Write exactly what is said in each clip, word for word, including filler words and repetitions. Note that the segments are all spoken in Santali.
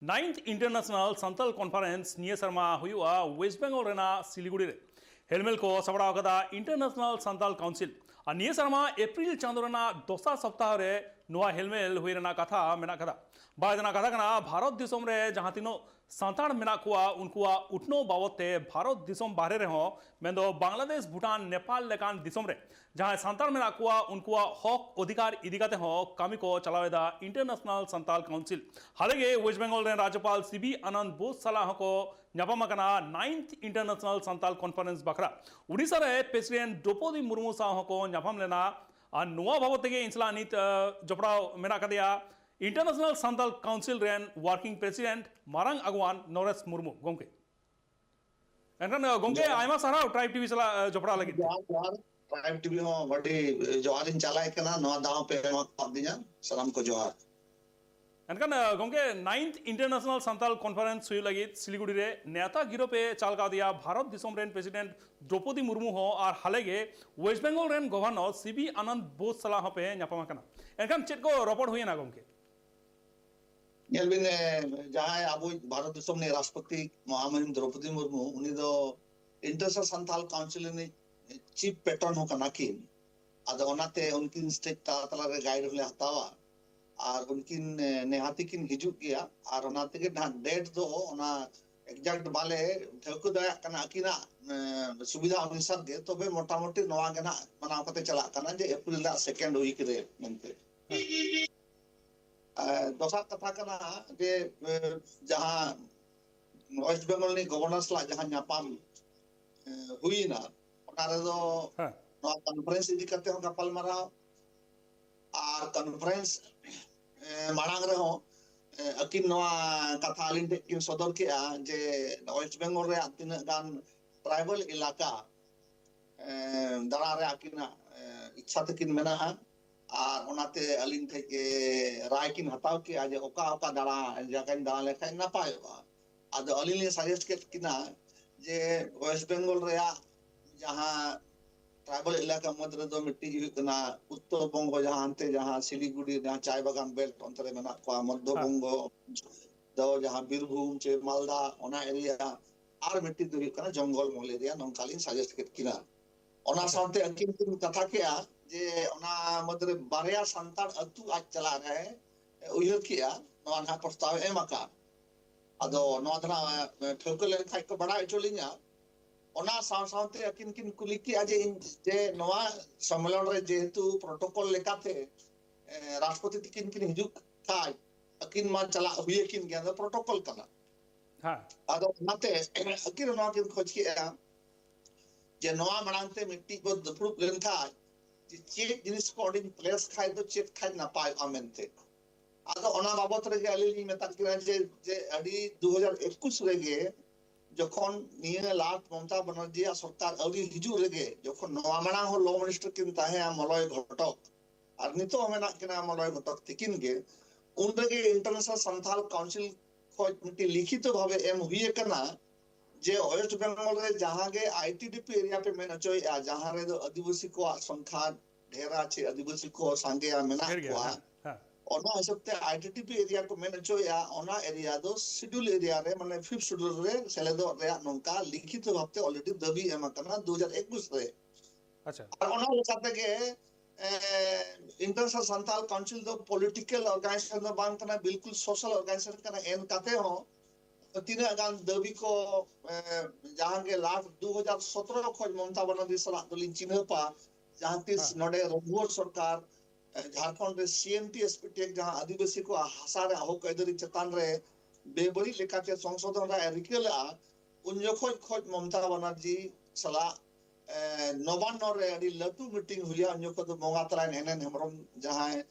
Ninth International Santal Conference ᱱᱤᱭᱟᱹ ᱥᱮᱨᱢᱟ ᱦᱩᱭᱩᱜᱼᱟ ᱳᱭᱮᱥᱴ ᱵᱮᱝᱜᱚᱞ ᱨᱮᱱᱟᱜ ᱥᱤᱞᱤᱜᱩᱲᱤ ᱨᱮ᱾ ᱦᱮᱞᱢᱮᱞ ᱠᱚ ᱥᱟᱯᱲᱟᱣ ᱟᱠᱟᱫᱟ ᱤᱱᱴᱟᱨᱱᱮᱥᱱᱟᱞ ᱥᱟᱱᱛᱟᱞ ᱠᱟᱣᱩᱱᱥᱤᱞ᱾ ᱟᱨ ᱱᱤᱭᱟᱹ ᱥᱮᱨᱢᱟ ᱮᱯᱨᱤᱞ ᱪᱟᱸᱫᱳ ᱨᱮᱱᱟᱜ ᱫᱚᱥᱟᱨ ᱥᱚᱯᱛᱟᱦᱚ ᱨᱮ ᱱᱚᱣᱟ ᱦᱮᱞᱢᱮᱞ ᱦᱩᱭ ᱨᱮᱱᱟᱜ ᱠᱟᱛᱷᱟ ᱢᱮᱱᱟᱜ ᱟᱠᱟᱫᱟ᱾ ᱵᱟᱲᱟᱭ ᱛᱮᱱᱟᱜ ᱠᱟᱛᱷᱟ ᱠᱟᱱᱟ, ᱵᱷᱟᱨᱚᱛ ᱫᱤᱥᱚᱢ ᱨᱮ ᱡᱟᱦᱟᱸ ᱛᱤᱱᱟᱹᱜ ᱥᱟᱱᱛᱟᱲ ᱢᱮᱱᱟᱜ ᱠᱚᱣᱟ, ᱩᱱᱠᱩᱣᱟᱜ ᱩᱛᱱᱟᱹᱣ ᱵᱟᱵᱚᱫ ᱛᱮ ᱵᱷᱟᱨᱚᱛ ᱫᱤᱥᱚᱢ ᱵᱟᱦᱨᱮ ᱨᱮᱦᱚᱸ, ᱢᱮᱱᱫᱚ ᱵᱟᱝᱞᱟᱫᱮᱥ, ᱵᱷᱩᱴᱟᱱ, ᱱᱮᱯᱟᱞ ᱞᱮᱠᱟᱱ ᱫᱤᱥᱚᱢ ᱨᱮ ᱡᱟᱦᱟᱸᱭ ᱥᱟᱱᱛᱟᱲ ᱢᱮᱱᱟᱜ ᱠᱚᱣᱟ, ᱩᱱᱠᱩᱣᱟᱜ ᱦᱚᱠ ᱚᱫᱷᱤᱠᱟᱨ ᱤᱫᱤ ᱠᱟᱛᱮ ᱦᱚᱸ ᱠᱟᱹᱢᱤ ᱠᱚ ᱪᱟᱞᱟᱣ ᱮᱫᱟ ᱤᱱᱴᱟᱨᱱᱮᱥᱱᱟᱞ ᱥᱟᱱᱛᱟᱞ ᱠᱟᱣᱩᱱᱥᱤᱞ᱾ ᱦᱟᱞᱮ ᱜᱮ ᱳᱭᱮᱥᱴ ᱵᱮᱝᱜᱚᱞ ᱨᱮᱱ ᱨᱟᱡᱽᱡᱚᱯᱟᱞ ᱥᱤ ᱵᱤ ᱟᱱᱚᱱᱫ ᱵᱳᱥ ᱥᱟᱞᱟᱜ ᱦᱚᱸᱠᱚ ᱧᱟᱯᱟᱢ ᱟᱠᱟᱱᱟ ᱱᱟᱭᱤᱱᱛᱷ ᱤᱱᱴᱟᱨᱱᱮᱥᱱᱟᱞ ᱥᱟᱱᱛᱟᱞ ᱠᱚᱱᱯᱷᱟᱨᱮᱱᱥ ᱵᱟᱠᱷᱨᱟ᱾ ᱩᱰᱤᱥᱟ ᱨᱮ ᱯᱨᱮᱥᱤᱰᱮᱱᱴ ᱫᱨᱚᱯᱚᱫᱤ ᱢᱩᱨᱢᱩ ᱥᱟᱶ ᱦᱚᱸᱠᱚ ᱧᱟᱯᱟᱢ ᱞᱮᱱᱟ᱾ ᱟᱨ ᱱᱚᱣᱟ ᱵᱟᱵᱚᱫ ᱛᱮᱜᱮ ᱤᱧ ᱥᱟᱞᱟᱜ ᱱᱤᱛ, ᱟᱸ, ᱡᱚᱯᱲᱟᱣ ᱢᱮᱱᱟᱜ ᱟᱠᱟᱫᱮᱭᱟ ᱤᱱᱴᱟᱨᱱᱮᱥᱱᱟᱞ ᱥᱟᱱᱛᱟᱞ ᱠᱟᱣᱩᱱᱥᱤᱞ ᱨᱮᱱ ᱣᱟᱨᱠᱤᱝ ᱯᱨᱮᱥᱤᱰᱮᱱᱴ ᱢᱟᱨᱟᱝ ᱟᱜᱩᱣᱟᱱ ᱱᱚᱨᱮᱥ ᱢᱩᱨᱢᱩ᱾ ᱜᱚᱢᱠᱮ, ᱮᱱᱠᱷᱟᱱ, ᱟᱸ, ᱜᱚᱢᱠᱮ, ᱡᱚᱦᱟᱨ᱾ ᱟᱭᱢᱟ ᱥᱟᱨᱦᱟᱣ ᱴᱨᱟᱭᱤᱵᱽ ᱴᱤᱵᱷᱤ ᱥᱟᱞᱟᱜ, ᱟᱸ, ᱡᱚᱯᱲᱟᱣ ᱞᱟᱹᱜᱤᱫ ᱛᱮ᱾ ᱡᱚᱦᱟᱨ, ᱡᱚᱦᱟᱨ᱾ ᱴᱨᱟᱭᱤᱵᱽ ᱴᱤᱵᱷᱤ ᱦᱚᱸ ᱟᱹᱰᱤ ᱡᱚᱦᱟᱨ ᱤᱧ ᱪᱟᱞᱟᱭ ᱠᱟᱱᱟ, ᱱᱚᱣᱟ ᱫᱟᱣ ᱯᱮ ᱮᱢᱟ ᱠᱟᱫᱤᱧᱟ, ᱥᱟᱱᱟᱢ ᱠᱚ ᱡᱚᱦᱟᱨ᱾ ᱮᱱᱠᱷᱟᱱ, ᱟᱸ, ᱜᱚᱢᱠᱮ, ᱱᱟᱭᱤᱱᱛᱷ ᱤᱱᱴᱟᱨᱱᱮᱥᱱᱟᱞ ᱥᱟᱱᱛᱟᱞ ᱠᱚᱱᱯᱷᱟᱨᱮᱱᱥ ᱦᱩᱭᱩᱜ ᱞᱟᱹᱜᱤᱫ ᱥᱤᱞᱤᱜᱩᱲᱤ ᱨᱮ ᱱᱮᱣᱛᱟ ᱜᱤᱨᱟᱹ ᱯᱮ ᱪᱟᱞ ᱠᱟᱣᱫᱮᱭᱟ ᱵᱷᱟᱨᱚᱛ ᱫᱤᱥᱚᱢ ᱨᱮᱱ ᱯᱨᱮᱥᱤᱰᱮᱱᱴ ᱫᱨᱚᱯᱚᱫᱤ ᱢᱩᱨᱢᱩ ᱦᱚᱸ, ᱟᱨ ᱦᱟᱞᱮ ᱜᱮ ᱳᱭᱮᱥᱴ ᱵᱮᱝᱜᱚᱞ ᱨᱮᱱ governor C B Anand Bose ᱥᱟᱞᱟᱜ ᱦᱚᱸᱯᱮ ᱧᱟᱯᱟᱢ ᱟᱠᱟᱱᱟ᱾ ᱮᱱᱠᱷᱟᱱ ᱪᱮᱫ ᱠᱚ ᱨᱚᱯᱚᱲ ᱦᱩᱭᱮᱱᱟ, ᱜᱚᱢᱠᱮ? ᱧᱮᱞ ᱵᱤᱱ, ᱮ, ᱡᱟᱦᱟᱸᱭ ᱟᱵᱚ ᱵᱷᱟᱨᱚᱛ ᱫᱤᱥᱚᱢ ᱨᱤᱱᱤᱡ ᱨᱟᱥᱴᱨᱚᱯᱚᱛᱤ ᱢᱚᱦᱟᱢᱚᱦᱤᱢ ᱫᱨᱚᱯᱚᱫᱤ ᱢᱩᱨᱢᱩ, ᱩᱱᱤ ᱫᱚ ᱤᱱᱴᱟᱨᱱᱮᱥᱱᱟᱞ ᱥᱟᱱᱛᱟᱞ ᱠᱟᱣᱩᱱᱥᱤᱞ ᱨᱤᱱᱤᱡ ᱪᱤᱯ ᱯᱮᱴᱨᱚᱱ ᱦᱚᱸ ᱠᱟᱱᱟ ᱠᱤᱱ᱾ ᱟᱫᱚ ᱚᱱᱟᱛᱮ ᱩᱱᱠᱤᱱ ᱥᱴᱮᱡᱽ ᱛᱟᱞᱟ ᱛᱟᱞᱟ ᱨᱮ ᱜᱟᱭᱤᱰ ᱦᱚᱸᱞᱮ ᱦᱟᱛᱟᱣᱟ, ᱟᱨ ᱩᱱᱠᱤᱱ, ᱮ, ᱱᱮᱦᱟᱛᱤ ᱠᱤᱱ ᱦᱤᱡᱩᱜ ᱜᱮᱭᱟ᱾ ᱟᱨ ᱚᱱᱟ ᱛᱮᱜᱮ ᱱᱟᱦᱟᱜ ᱰᱮᱴ ᱫᱚ ᱚᱱᱟ ᱮᱠᱡᱟᱠᱴ ᱵᱟᱞᱮ ᱴᱷᱟᱹᱣᱠᱟᱹ ᱫᱟᱲᱮᱭᱟᱜ ᱠᱟᱱᱟ ᱟᱹᱠᱤᱱᱟᱜ, ᱮ, ᱥᱩᱵᱤᱫᱷᱟ ᱚᱱᱩᱥᱟᱨ ᱜᱮ᱾ ᱛᱚᱵᱮ ᱢᱚᱴᱟᱢᱩᱴᱤ ᱱᱚᱣᱟ ᱜᱮ ᱱᱟᱦᱟᱜ ᱢᱟᱱᱟᱣ ᱠᱟᱛᱮ ᱪᱟᱞᱟᱜ ᱠᱟᱱᱟ ᱡᱮ ᱮᱯᱨᱤᱞ ᱨᱮᱱᱟᱜ ᱥᱮᱠᱮᱱᱰ ᱣᱤᱠ ᱨᱮ ᱢᱮᱱᱛᱮ᱾ ᱮ, ᱫᱚᱥᱟᱨ ᱠᱟᱛᱷᱟ ᱠᱟᱱᱟ ᱡᱮ, ᱮ, ᱡᱟᱦᱟᱸ ᱳᱭᱮᱥᱴ ᱵᱮᱝᱜᱚᱞ ᱨᱤᱱᱤᱡ ᱜᱚᱵᱷᱚᱨᱱᱚᱨ ᱥᱟᱞᱟᱜ ᱡᱟᱦᱟᱸ ᱧᱟᱯᱟᱢ, ᱮ, ᱦᱩᱭᱮᱱᱟ, ᱚᱱᱟ ᱨᱮᱫᱚ ᱦᱮᱸ᱾ ᱱᱚᱣᱟ ᱠᱚᱱᱯᱷᱟᱨᱮᱱᱥ ᱤᱫᱤ ᱠᱟᱛᱮ ᱦᱚᱸ ᱜᱟᱯᱟᱞ ᱢᱟᱨᱟᱣ, ᱟᱨ ᱠᱚᱱᱯᱷᱟᱨᱮᱱᱥ, ᱮ, ᱢᱟᱲᱟᱝ ᱨᱮᱦᱚᱸ, ᱮ, ᱟᱹᱠᱤᱱ ᱱᱚᱣᱟ ᱠᱟᱛᱷᱟ ᱟᱹᱞᱤᱧ ᱴᱷᱮᱱ ᱠᱤᱱ ᱥᱚᱫᱚᱨ ᱠᱮᱜᱼᱟ ᱡᱮ ᱳᱭᱮᱥᱴ ᱵᱮᱝᱜᱚᱞ ᱨᱮᱭᱟᱜ ᱛᱤᱱᱟᱹᱜ ᱜᱟᱱ ᱴᱨᱟᱭᱵᱟᱞ ᱮᱞᱟᱠᱟ, ᱮ, ᱫᱟᱬᱟ ᱨᱮ ᱟᱹᱠᱤᱱᱟᱜ, ᱮ, ᱤᱪᱪᱷᱟ ᱛᱟᱹᱠᱤᱱ ᱢᱮᱱᱟᱜᱼᱟ᱾ ᱟᱨ ᱚᱱᱟᱛᱮ ᱟᱹᱞᱤᱧ ᱴᱷᱮᱱ ᱜᱮ ᱨᱟᱭ ᱠᱤᱱ ᱦᱟᱛᱟᱣ ᱠᱮᱜᱼᱟ ᱡᱮ ᱚᱠᱟ ᱚᱠᱟ ᱫᱟᱬᱟ ᱡᱟᱭᱜᱟᱧ ᱫᱟᱬᱟ ᱞᱮᱠᱷᱟᱱ ᱱᱟᱯᱟᱭᱚᱜᱼᱟ᱾ ᱟᱫᱚ ᱟᱹᱞᱤᱧ ᱞᱤᱧ ᱥᱟᱡᱮᱥᱴ ᱠᱮᱫ ᱠᱤᱱᱟ ᱡᱮ ᱳᱭᱮᱥᱴ ᱵᱮᱝᱜᱚᱞ ᱨᱮᱭᱟᱜ ᱡᱟᱦᱟᱸ ᱴᱨᱟᱭᱵᱟᱞ ᱮᱞᱟᱠᱟ ᱢᱩᱫᱽ ᱨᱮᱫᱚ ᱢᱤᱫᱴᱤᱡ ᱦᱩᱭᱩᱜ ᱠᱟᱱᱟ ᱩᱛᱛᱚᱨ ᱵᱚᱝᱜᱚ, ᱡᱟᱦᱟᱸ ᱦᱟᱱᱛᱮ ᱡᱟᱦᱟᱸ ᱥᱤᱞᱤᱜᱩᱲᱤ, ᱡᱟᱦᱟᱸ ᱪᱟᱭ ᱵᱟᱜᱟᱱ ᱵᱮᱞᱴ, ᱚᱱᱛᱮ ᱨᱮ ᱢᱮᱱᱟᱜ ᱠᱚᱣᱟ, ᱢᱚᱫᱽᱫᱷᱚ ᱦᱮᱸ᱾ ᱵᱚᱝᱜᱚ, ᱫᱚ ᱡᱟᱦᱟᱸ ᱵᱤᱨᱵᱷᱩᱢ ᱪᱮ ᱢᱟᱞᱫᱟ, ᱚᱱᱟ ᱮᱨᱤᱭᱟ, ᱟᱨ ᱢᱤᱫᱴᱤᱡ ᱫᱚ ᱦᱩᱭᱩᱜ ᱠᱟᱱᱟ ᱡᱚᱝᱜᱚᱞ ᱢᱚᱦᱚᱞ ᱮᱨᱤᱭᱟ, ᱱᱚᱝᱠᱟ ᱞᱤᱧ ᱥᱟᱡᱮᱥᱴ ᱠᱮᱫ ᱠᱤᱱᱟ᱾ ᱚᱱᱟ ᱥᱟᱶᱛᱮ ᱟᱹᱠᱤᱱ ᱠᱤᱱ ᱠᱟᱛᱷᱟ ᱠᱮᱜᱼᱟ ᱡᱮ ᱚᱱᱟ ᱢᱩᱫᱽᱨᱮ ᱵᱟᱨᱭᱟ ᱥᱟᱱᱛᱟᱲ ᱟᱹᱛᱩ ᱟᱡ ᱪᱟᱞᱟᱜ ᱨᱮ ᱩᱭᱦᱟᱹᱨ ᱠᱮᱜᱼᱟ, ᱱᱚᱣᱟ ᱱᱟᱦᱟᱜ ᱯᱨᱚᱥᱛᱟᱵ ᱮ ᱮᱢ ᱟᱠᱟᱫ᱾ ᱟᱫᱚ ᱱᱚᱣᱟ ᱫᱚ ᱱᱟᱦᱟᱜ ᱴᱷᱟᱹᱣᱠᱟᱹ ᱞᱮᱱᱠᱷᱟᱡ ᱠᱚ ᱵᱟᱲᱟᱭ ᱦᱚᱪᱚ ᱞᱤᱧᱟ᱾ ᱚᱱᱟ ᱥᱟᱶ ᱥᱟᱶᱛᱮ ᱟᱹᱠᱤᱱ ᱠᱤᱱ ᱠᱩᱞᱤ ᱠᱮᱜᱼᱟ ᱡᱮ ᱤᱧ, ᱡᱮ ᱱᱚᱣᱟ ᱥᱚᱢᱢᱮᱞᱚᱱ ᱨᱮ ᱡᱮᱦᱮᱛᱩ ᱯᱨᱚᱴᱳᱠᱚᱞ ᱞᱮᱠᱟᱛᱮ, ᱮ, ᱨᱟᱥᱴᱨᱚᱯᱚᱛᱤ ᱛᱤᱠᱤᱱ ᱠᱤᱱ ᱦᱤᱡᱩᱜ ᱠᱷᱟᱡ, ᱟᱹᱠᱤᱱ ᱢᱟ ᱪᱟᱞᱟᱜ ᱦᱩᱭ ᱟᱹᱠᱤᱱ ᱜᱮᱭᱟ, ᱟᱫᱚ ᱯᱨᱚᱴᱳᱠᱚᱞ ᱠᱟᱱᱟ᱾ ᱦᱮᱸ ᱟᱫᱚ ᱚᱱᱟᱛᱮ ᱟᱹᱠᱤᱱ ᱱᱚᱣᱟ ᱠᱤᱱ ᱠᱷᱚᱡᱽ ᱠᱮᱜᱼᱟ ᱡᱮ ᱱᱚᱣᱟ ᱢᱟᱲᱟᱝ ᱛᱮ ᱢᱤᱫᱴᱤᱡ ᱵᱚ ᱫᱩᱯᱲᱩᱵ ᱞᱮᱱᱠᱷᱟᱡ ᱡᱮ ᱪᱮᱫ ᱡᱤᱱᱤᱥ ᱠᱚ ᱚᱸᱰᱮᱧ ᱯᱞᱮᱥ ᱠᱷᱟᱡ ᱫᱚ ᱪᱮᱫ ᱠᱷᱟᱡ ᱱᱟᱯᱟᱭᱚᱜᱼᱟ ᱢᱮᱱᱛᱮ᱾ ᱟᱫᱚ ᱚᱱᱟ ᱵᱟᱵᱚᱛ ᱨᱮᱜᱮ ᱟᱹᱞᱤᱧ ᱞᱤᱧ ᱢᱮᱛᱟᱫ ᱠᱤᱱᱟ ᱡᱮ, ᱡᱮ ᱟᱹᱰᱤ ᱫᱩ ᱦᱟᱡᱟᱨ ᱮᱠᱩᱥ ᱨᱮᱜᱮ ᱡᱚᱠᱷᱚᱱ ᱱᱤᱭᱟᱹ ᱞᱟᱥᱴ ᱢᱚᱢᱚᱛᱟ ᱵᱟᱱᱟᱨᱡᱤᱭᱟᱜ ᱥᱚᱨᱠᱟᱨ ᱟᱹᱣᱨᱤ ᱦᱤᱡᱩᱜ ᱨᱮᱜᱮ, ᱡᱚᱠᱷᱚᱱ ᱱᱚᱣᱟ ᱢᱟᱲᱟᱝ ᱦᱚᱸ ᱞᱚ ᱢᱤᱱᱤᱥᱴᱟᱨ ᱠᱤᱱ ᱛᱟᱦᱮᱸᱭᱟ ᱢᱚᱞᱚᱭ ᱜᱷᱚᱴᱚᱠ, ᱟᱨ ᱱᱤᱛᱚᱜ ᱦᱚᱸ ᱢᱮᱱᱟᱜ ᱠᱤᱱᱟ ᱢᱚᱞᱚᱭ ᱜᱷᱚᱴᱚᱠ ᱛᱤᱠᱤᱱ ᱜᱮ, ᱩᱱ ᱨᱮᱜᱮ ᱤᱱᱴᱟᱨᱱᱮᱥᱱᱟᱞ ᱥᱟᱱᱛᱟᱞ ᱠᱟᱣᱩᱱᱥᱤᱞ ᱠᱷᱚᱡ ᱢᱤᱫᱴᱤᱡ ᱞᱤᱠᱷᱤᱛᱚ ᱵᱷᱟᱵᱮ ᱮᱢ ᱦᱩᱭ ᱟᱠᱟᱱᱟ ᱡᱮ ᱳᱭᱮᱥᱴ ᱵᱮᱝᱜᱚᱞ ᱨᱮ ᱡᱟᱦᱟᱸ ᱜᱮ ᱟᱭᱴᱤᱰᱤᱯᱤ ᱮᱨᱤᱭᱟ ᱯᱮ ᱢᱮᱱ ᱦᱚᱪᱚᱭᱮᱫᱼᱟ, ᱡᱟᱦᱟᱸ ᱨᱮᱫᱚ ᱟᱹᱫᱤᱵᱟᱹᱥᱤ ᱠᱚᱣᱟᱜ ᱥᱚᱝᱠᱷᱟ ᱰᱷᱮᱨᱟ ᱪᱮ ᱟᱹᱫᱤᱵᱟᱹᱥᱤ ᱠᱚ ᱥᱟᱸᱜᱮᱭᱟ ᱢᱮᱱᱟᱜ ᱰᱷᱮᱨ ᱜᱮᱭᱟ, ᱠᱚᱣᱟ, ᱦᱮᱸ, ᱦᱮᱸ᱾ ᱚᱱᱟ ᱦᱤᱥᱟᱹᱵ ᱛᱮ ᱟᱭᱴᱤᱰᱤᱯᱤ ᱮᱨᱤᱭᱟ ᱠᱚ ᱢᱮᱱ ᱦᱚᱪᱚᱭᱮᱫᱼᱟ, ᱚᱱᱟ ᱮᱨᱤᱭᱟ ᱫᱚ ᱥᱤᱰᱩᱞ ᱮᱨᱤᱭᱟ ᱨᱮ, ᱢᱟᱱᱮ ᱯᱷᱤᱯᱛᱷ ᱥᱤᱰᱩᱞ ᱨᱮ ᱥᱮᱞᱮᱫᱚᱜ ᱨᱮᱭᱟᱜ ᱱᱚᱝᱠᱟ ᱞᱤᱠᱷᱤᱛᱚ ᱵᱷᱟᱵᱛᱮ ᱚᱞᱨᱮᱰᱤ ᱫᱟᱹᱵᱤ ᱮᱢ ᱟᱠᱟᱱᱟ ᱫᱩ ᱦᱟᱡᱟᱨ ᱮᱠᱩᱥ ᱨᱮ᱾ ᱟᱪᱪᱷᱟ᱾ ᱟᱨ ᱚᱱᱟ ᱞᱮᱠᱟ ᱛᱮᱜᱮ ᱤᱱᱴᱟᱨᱱᱮᱥᱱᱟᱞ ᱥᱟᱱᱛᱟᱞ ᱠᱟᱣᱩᱱᱥᱤᱞ ᱫᱚ ᱯᱚᱞᱤᱴᱤᱠᱟᱞ ᱚᱨᱜᱟᱱᱟᱭᱡᱮᱥᱚᱱ ᱫᱚ ᱵᱟᱝ ᱠᱟᱱᱟ, ᱵᱤᱞᱠᱩᱞ ᱥᱳᱥᱟᱞ ᱚᱨᱜᱟᱱᱟᱭᱡᱮᱥᱚᱱ ᱠᱟᱱᱟ᱾ ᱮᱱ ᱠᱟᱛᱮ ᱦᱚᱸ ᱛᱤᱱᱟᱹᱜ ᱜᱟᱱ ᱫᱟᱹᱵᱤ ᱠᱚ, ᱮ, ᱡᱟᱦᱟᱸ ᱜᱮ ᱞᱟᱥᱴ ᱫᱩ ᱦᱟᱡᱟᱨ ᱥᱚᱛᱨᱚ ᱠᱷᱚᱱ ᱢᱚᱢᱚᱛᱟ ᱵᱟᱱᱟᱨᱡᱤ ᱥᱟᱞᱟᱜ ᱫᱚᱞᱤᱧ ᱪᱤᱱᱦᱟᱹᱯᱟ, ᱡᱟᱦᱟᱸ ᱛᱤᱥ ᱦᱮᱸ᱾ ᱱᱚᱰᱮ ᱨᱚᱜᱷᱩᱣᱚᱨ ᱥᱚᱨᱠᱟᱨ, ᱮ, ᱡᱷᱟᱲᱠᱷᱚᱸᱰ ᱨᱮ C N T S P T act ᱡᱟᱦᱟᱸ ᱟᱹᱫᱤᱵᱟᱹᱥᱤ ᱠᱚᱣᱟᱜ ᱦᱟᱥᱟ ᱨᱮ ᱦᱚᱠ ᱟᱹᱭᱫᱟᱹᱨᱤ ᱪᱮᱛᱟᱱ ᱨᱮ ᱵᱮᱵᱟᱹᱲᱤᱡ ᱞᱮᱠᱟᱛᱮ ᱥᱚᱝᱥᱳᱫᱷᱚᱱ ᱨᱮᱭᱟᱜ ᱮ ᱨᱤᱠᱟᱹ ᱞᱮᱫᱼᱟ, ᱩᱱ ᱡᱚᱠᱷᱚᱡ ᱠᱷᱚᱱ ᱢᱚᱢᱚᱛᱟ ᱵᱟᱱᱟᱨᱡᱤ ᱥᱟᱞᱟᱜ, ᱮ, ᱱᱚᱵᱟᱱᱱᱚ ᱨᱮ ᱟᱹᱰᱤ ᱞᱟᱹᱴᱩ ᱢᱤᱴᱤᱝ ᱦᱩᱭᱟ᱾ ᱩᱱ ᱡᱚᱠᱷᱚᱡ ᱫᱚ ᱵᱚᱸᱜᱟ ᱛᱟᱨᱟᱭ ᱮᱱ ᱮᱱ ᱦᱮᱢᱵᱨᱚᱢ ᱡᱟᱦᱟᱸᱭ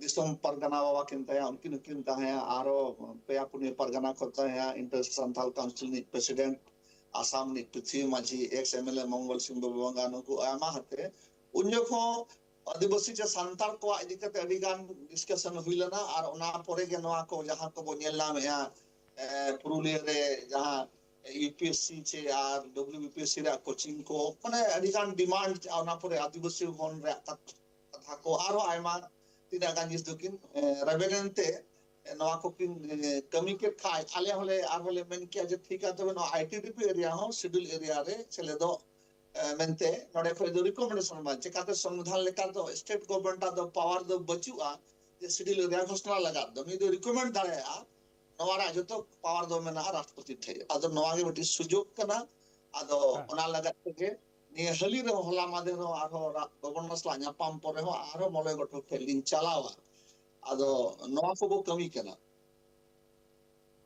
ᱫᱤᱥᱚᱢ ᱯᱟᱨᱜᱟᱱᱟ ᱵᱟᱵᱟ ᱠᱤᱱ ᱛᱟᱦᱮᱸ, ᱩᱱᱠᱤᱱ ᱦᱚᱸᱠᱤᱱ ᱛᱟᱦᱮᱸ, ᱟᱨᱚ ᱯᱮᱭᱟ ᱯᱩᱱᱭᱟᱹ ᱯᱟᱨᱜᱟᱱᱟ ᱠᱷᱚᱱ ᱛᱟᱦᱮᱸ, ᱤᱱᱴᱟᱨ ᱥᱟᱱᱛᱟᱞ ᱠᱟᱣᱩᱱᱥᱤᱞ ᱨᱤᱱᱤᱡ ᱯᱨᱮᱥᱤᱰᱮᱱᱴ, ᱟᱥᱟᱢ ᱨᱤᱱᱤᱡ ᱯᱨᱤᱛᱷᱤᱵᱤ ᱢᱟᱹᱡᱷᱤ, ᱮᱠᱥ ᱮᱢ ᱮᱞ ᱮ ᱢᱚᱝᱜᱚᱞ ᱥᱤᱝ ᱵᱟᱵᱩ ᱵᱟᱝᱜᱟ, ᱱᱩᱠᱩ ᱟᱭᱢᱟ ᱦᱟᱛᱮ ᱩᱱ ᱡᱚᱠᱷᱚᱱ ᱟᱹᱫᱤᱵᱟᱹᱥᱤ ᱪᱮ ᱥᱟᱱᱛᱟᱲ ᱠᱚᱣᱟᱜ ᱤᱫᱤ ᱠᱟᱛᱮ ᱟᱹᱰᱤ ᱜᱟᱱ ᱰᱤᱥᱠᱟᱥᱚᱱ ᱦᱩᱭ ᱞᱮᱱᱟ᱾ ᱟᱨ ᱚᱱᱟ ᱯᱚᱨᱮ ᱜᱮ ᱱᱚᱣᱟ ᱠᱚ ᱡᱟᱦᱟᱸ ᱠᱚᱵᱚ ᱧᱮᱞ ᱧᱟᱢᱮᱜᱼᱟ, ᱮ, ᱯᱩᱨᱩᱞᱤᱭᱟᱹ ᱨᱮ ᱡᱟᱦᱟᱸ ᱭᱩ ᱯᱤ ᱮᱥ ᱥᱤ ᱪᱮ ᱟᱨ W B P S C ᱨᱮᱭᱟᱜ ᱠᱳᱪᱤᱝ ᱠᱚ, ᱢᱟᱱᱮ ᱟᱹᱰᱤ ᱜᱟᱱ ᱰᱤᱢᱟᱱᱰ, ᱚᱱᱟ ᱯᱚᱨᱮ ᱟᱹᱫᱤᱵᱟᱹᱥᱤ ᱦᱚᱱ ᱨᱮᱭᱟᱜ ᱠᱟᱛ-, ᱠᱟᱛᱷᱟ ᱠᱚ, ᱟᱨᱦᱚᱸ ᱟᱭᱢᱟ ᱛᱤᱱᱟᱹᱜ ᱜᱟᱱ ᱡᱤᱱᱤᱥ ᱫᱚᱠᱤᱱ, ᱮ, ᱨᱮᱵᱮᱱ ᱮᱱᱛᱮ ᱱᱚᱣᱟ ᱠᱚ ᱠᱤᱱ ᱠᱟᱹᱢᱤ ᱠᱮᱫ ᱠᱷᱟᱱ ᱟᱞᱮ ᱦᱚᱸᱞᱮ ᱟᱨᱦᱚᱸᱞᱮ ᱢᱮᱱ ᱠᱮᱭᱟ ᱡᱮ ᱴᱷᱤᱠ ᱜᱮᱭᱟ, ᱛᱚᱵᱮ ᱱᱚᱣᱟ ᱟᱭᱴᱤᱰᱤᱯᱤ ᱮᱨᱤᱭᱟ ᱦᱚᱸ ᱥᱤᱰᱩᱞ ᱮᱨᱤᱭᱟ ᱨᱮ ᱥᱮᱞᱮᱫᱚᱜ ᱢᱮᱱᱛᱮ ᱱᱚᱰᱮ ᱠᱷᱚᱱ ᱫᱚ ᱨᱤᱠᱚᱢᱮᱱᱰᱮᱥᱚᱱ ᱢᱟ᱾ ᱪᱮᱠᱟᱛᱮ ᱥᱚᱝᱵᱤᱫᱷᱟᱱ ᱞᱮᱠᱟ ᱫᱚ ᱥᱴᱮᱴ ᱜᱚᱵᱷᱚᱨᱱᱢᱮᱱᱴ ᱟᱜ ᱫᱚ ᱯᱟᱣᱟᱨ ᱫᱚ ᱵᱟᱹᱪᱩᱜᱼᱟ ᱡᱮ ᱥᱤᱰᱩᱞ ᱮᱨᱤᱭᱟ ᱜᱷᱳᱥᱱᱟ ᱞᱟᱜᱟᱫ ᱫᱚ᱾ ᱱᱩᱭ ᱫᱚ ᱨᱤᱠᱚᱢᱮᱱᱰ ᱫᱟᱲᱮᱭᱟᱜᱼᱟ, ᱱᱚᱣᱟ ᱨᱮᱭᱟᱜ ᱡᱚᱛᱚ ᱯᱟᱣᱟᱨ ᱫᱚ ᱢᱮᱱᱟᱜᱼᱟ ᱨᱟᱥᱴᱨᱚᱯᱚᱛᱤ ᱴᱷᱮᱱ᱾ ᱟᱫᱚ ᱱᱚᱣᱟ ᱜᱮ ᱢᱤᱫᱴᱤᱡ ᱥᱩᱡᱳᱜᱽ ᱠᱟᱱᱟ᱾ ᱟᱫᱚ ᱚᱱᱟ ᱞᱟᱜᱟᱫ ᱛᱮᱜᱮ ᱱᱤᱭᱟᱹ ᱦᱟᱹᱞᱤ ᱨᱮᱦᱚᱸ, ᱦᱚᱞᱟ ᱢᱟᱫᱷᱮᱨ ᱦᱚᱸ ᱟᱨᱦᱚᱸ ᱜᱚᱵᱷᱚᱨᱱᱚᱨ ᱥᱟᱞᱟᱜ ᱧᱟᱯᱟᱢ ᱯᱚᱨᱮ ᱦᱚᱸ ᱟᱨᱦᱚᱸ ᱢᱚᱞᱚᱭ ᱜᱷᱚᱴᱚᱠ ᱴᱷᱮᱱ ᱞᱤᱧ ᱪᱟᱞᱟᱣᱟ᱾ ᱟᱫᱚ ᱱᱚᱣᱟ ᱠᱚᱵᱚ ᱠᱟᱹᱢᱤ ᱠᱟᱱᱟ᱾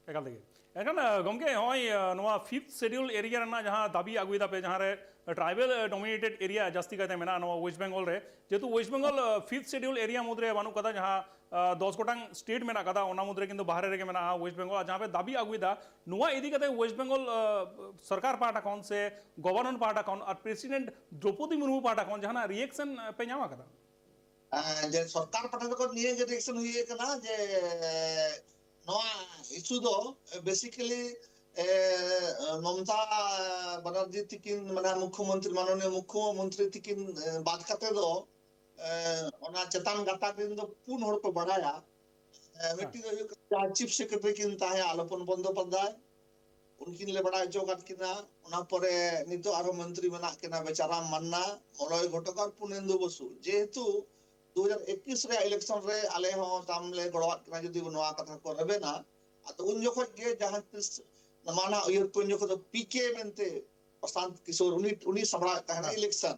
ᱮᱠᱟᱞ ᱛᱮᱜᱮ᱾ ᱮᱱᱠᱷᱟᱱ ᱜᱚᱢᱠᱮ, ᱱᱚᱜᱼᱚᱭ ᱱᱚᱣᱟ ᱯᱷᱤᱯᱛᱷ ᱥᱮᱰᱤᱭᱩᱞ ᱮᱨᱤᱭᱟ ᱨᱮᱱᱟᱜ ᱡᱟᱦᱟᱸ ᱫᱟᱹᱵᱤ ᱟᱹᱜᱩᱭᱮᱫᱟ ᱯᱮ, ᱡᱟᱦᱟᱸ ᱨᱮ ᱴᱨᱟᱭᱵᱮᱞ ᱰᱳᱢᱤᱱᱮᱴᱮᱰ ᱮᱨᱤᱭᱟ ᱡᱟᱹᱥᱛᱤ ᱠᱟᱭᱛᱮ ᱢᱮᱱᱟᱜᱼᱟ ᱱᱚᱣᱟ ᱳᱭᱮᱥᱴ ᱵᱮᱝᱜᱚᱞ ᱨᱮ, ᱡᱮᱦᱮᱛᱩ West Bengal fifth schedule area ᱢᱩᱫᱽᱨᱮ ᱵᱟᱹᱱᱩᱜ ᱠᱟᱫᱟ, ᱡᱟᱦᱟᱸ ᱫᱚᱥ ᱜᱚᱴᱟᱝ ᱥᱴᱮᱴ ᱢᱮᱱᱟᱜ ᱠᱟᱫᱟ, ᱚᱱᱟ ᱢᱩᱫᱽᱨᱮ ᱠᱤᱱᱛᱩ ᱵᱟᱦᱨᱮ ᱨᱮᱜᱮ ᱢᱮᱱᱟᱜᱼᱟ ᱳᱭᱮᱥᱴ ᱵᱮᱝᱜᱚᱞ᱾ ᱟᱨ ᱡᱟᱦᱟᱸ ᱯᱮ ᱫᱟᱹᱵᱤ ᱟᱹᱜᱩᱭᱮᱫᱟ, ᱱᱚᱣᱟ ᱤᱫᱤ ᱠᱟᱛᱮ ᱳᱭᱮᱥᱴ ᱵᱮᱝᱜᱚᱞ ᱥᱚᱨᱠᱟᱨ ᱯᱟᱦᱴᱟ ᱠᱷᱚᱱ ᱥᱮ ᱜᱚᱵᱷᱚᱨᱱᱚᱨ ᱯᱟᱦᱴᱟ ᱠᱷᱚᱱ ᱟᱨ ᱯᱨᱮᱥᱤᱰᱮᱱᱴ ᱫᱨᱚᱯᱚᱫᱤ ᱢᱩᱨᱢᱩ ᱯᱟᱦᱴᱟ ᱠᱷᱚᱱ ᱡᱟᱦᱟᱱᱟᱜ ᱨᱤᱭᱮᱠᱥᱚᱱ ᱯᱮ ᱧᱟᱢ ᱟᱠᱟᱫᱟ? ᱡᱮ ᱥᱚᱨᱠᱟᱨ ᱯᱟᱦᱴᱟ ᱠᱷᱚᱱ ᱱᱤᱭᱟᱹ ᱜᱮ ᱨᱤᱭᱮᱠᱥᱚᱱ ᱦᱩᱭ ᱟᱠᱟᱱᱟ ᱡᱮ ᱱᱚᱣᱟ ᱤᱥᱩ ᱫᱚ ᱵᱮᱥᱤᱠᱟᱞᱤ ᱢᱚᱢᱚᱛᱟ ᱵᱟᱱᱟᱨᱡᱤ ᱛᱤᱠᱤᱱ, ᱢᱟᱱᱮ ᱢᱩᱠᱷᱭᱚᱢᱚᱱᱛᱨᱤ, ᱢᱟᱱᱚᱱᱤᱭᱚ ᱢᱩᱠᱷᱭᱚᱢᱚᱱᱛᱨᱤ ᱛᱤᱠᱤᱱ ᱵᱟᱫ ᱠᱟᱛᱮ ᱫᱚ ᱚᱱᱟ ᱪᱮᱛᱟᱱ ᱜᱟᱛᱟᱠ ᱨᱮᱱ ᱫᱚ ᱯᱩᱱ ᱦᱚᱲ ᱠᱚ ᱵᱟᱲᱟᱭᱟ᱾ ᱢᱤᱫᱴᱤᱡ ᱫᱚ ᱦᱩᱭᱩᱜ ᱠᱟᱱᱟ ᱡᱟᱦᱟᱸ ᱪᱤᱯ ᱥᱮᱠᱨᱮᱴᱟᱨᱤ ᱠᱤᱱ ᱛᱟᱦᱮᱸ, ᱟᱞᱚᱯᱚᱱ ᱵᱚᱱᱫᱚᱯᱟᱫᱽᱫᱷᱟᱭ, ᱩᱱᱠᱤᱱ ᱞᱮ ᱵᱟᱲᱟᱭ ᱦᱚᱪᱚ ᱟᱠᱟᱫ ᱠᱤᱱᱟ᱾ ᱚᱱᱟ ᱯᱚᱨᱮ ᱱᱤᱛᱚᱜ ᱟᱨᱦᱚᱸ ᱢᱚᱱᱛᱨᱤ ᱢᱮᱱᱟᱜ ᱠᱤᱱᱟ, ᱵᱮᱪᱟᱨᱟᱢ ᱢᱟᱱᱱᱟ, ᱢᱚᱞᱚᱭ ᱜᱷᱚᱴᱚᱠ ᱟᱨ ᱯᱩᱨᱱᱮᱱᱫᱩ ᱵᱚᱥᱩ᱾ ᱡᱮᱦᱮᱛᱩ ᱫᱩ ᱦᱟᱡᱟᱨ ᱮᱠᱩᱥ ᱨᱮᱭᱟᱜ ᱤᱞᱮᱠᱥᱚᱱ ᱨᱮ ᱟᱞᱮ ᱦᱚᱸ ᱛᱟᱢ ᱞᱮ ᱜᱚᱲᱚᱣᱟᱫ ᱠᱤᱱᱟ, ᱡᱩᱫᱤ ᱱᱚᱣᱟ ᱠᱟᱛᱷᱟ ᱠᱚ ᱨᱮᱵᱮᱱᱟ᱾ ᱟᱫᱚ ᱩᱱ ᱡᱚᱠᱷᱚᱡ ᱜᱮ ᱡᱟᱦᱟᱸ ᱛᱤᱥ ᱱᱚᱣᱟ ᱱᱟᱦᱟᱜ ᱩᱭᱦᱟᱹᱨ ᱠᱚ, ᱩᱱ ᱡᱚᱠᱷᱚᱡ ᱫᱚ ᱯᱤ ᱠᱮ ᱢᱮᱱᱛᱮ ᱯᱨᱚᱥᱟᱱᱛ ᱠᱤᱥᱳᱨ ᱩᱱᱤ, ᱩᱱᱤ ᱥᱟᱢᱵᱲᱟᱣᱮᱫ ᱛᱟᱦᱮᱱᱟ ᱤᱞᱮᱠᱥᱚᱱ᱾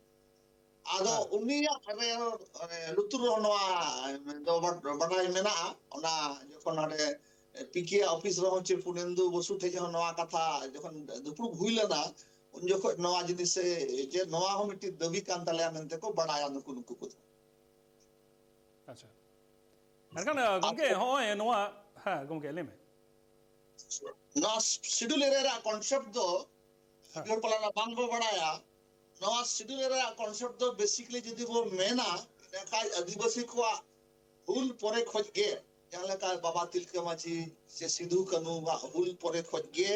ᱟᱫᱚ ᱩᱱᱤᱭᱟᱜ ᱨᱮ, ᱞᱩᱛᱩᱨ ᱨᱮᱦᱚᱸ ᱱᱚᱣᱟ ᱫᱚ ᱵᱟᱰᱟᱭ ᱢᱮᱱᱟᱜᱼᱟ᱾ ᱚᱱᱟ ᱡᱚᱠᱷᱚᱱ ᱦᱟᱸᱰᱮ ᱯᱤ ᱠᱮ ᱚᱯᱷᱤᱥ ᱨᱮᱦᱚᱸ ᱪᱮ ᱯᱩᱨᱱᱮᱱᱫᱩ ᱵᱚᱥᱩ ᱴᱷᱮᱡ ᱦᱚᱸ ᱱᱚᱣᱟ ᱠᱟᱛᱷᱟ ᱡᱚᱠᱷᱚᱱ ᱫᱩᱯᱲᱩᱵ ᱦᱩᱭ ᱞᱮᱱᱟ, ᱩᱱ ᱡᱚᱠᱷᱚᱡ ᱱᱚᱣᱟ ᱡᱤᱱᱤᱥ ᱡᱮ ᱱᱚᱣᱟ ᱦᱚᱸ ᱢᱤᱫᱴᱤᱡ ᱫᱟᱹᱵᱤ ᱠᱟᱱ ᱛᱟᱞᱮᱭᱟ ᱢᱮᱱᱛᱮ ᱠᱚ ᱵᱟᱰᱟᱭᱟ ᱱᱩᱠᱩ, ᱱᱩᱠᱩ ᱠᱚᱫᱚ᱾ ᱟᱪᱪᱷᱟ, ᱢᱮᱱᱠᱷᱟᱱ ᱜᱚᱢᱠᱮ, ᱱᱚᱜᱼᱚᱭ ᱱᱚᱣᱟ, ᱦᱮᱸ ᱜᱚᱢᱠᱮ, ᱞᱟᱹᱭ ᱢᱮ᱾ ᱱᱚᱣᱟ ᱥᱤᱰᱩᱞ ᱮᱨᱤᱭᱟ ᱨᱮᱭᱟᱜ ᱠᱚᱱᱥᱮᱯᱴ ᱫᱚ ᱦᱚᱲ ᱯᱟᱞᱮᱱ ᱵᱟᱝ ᱵᱚ ᱵᱟᱲᱟᱭᱟ᱾ ᱱᱚᱣᱟ ᱥᱤᱰᱩᱞ ᱮᱨᱤᱭᱟ ᱨᱮᱭᱟᱜ ᱠᱚᱱᱥᱮᱯᱴ ᱫᱚ ᱵᱮᱥᱤᱠᱟᱞᱤ ᱡᱩᱫᱤ ᱵᱚ ᱢᱮᱱᱟ, ᱮᱱᱠᱷᱟᱱ ᱟᱹᱫᱤᱵᱟᱹᱥᱤ ᱠᱚᱣᱟᱜ ᱦᱩᱞ ᱯᱚᱨᱮ ᱠᱷᱚᱡ ᱜᱮ, ᱡᱟᱦᱟᱸ ᱞᱮᱠᱟ ᱵᱟᱵᱟ ᱛᱤᱞᱠᱟᱹ ᱢᱟᱹᱡᱷᱤ ᱥᱮ ᱥᱤᱫᱷᱩ ᱠᱟᱹᱱᱩᱣᱟᱜ ᱦᱩᱞ ᱯᱚᱨᱮ ᱠᱷᱚᱡ ᱜᱮ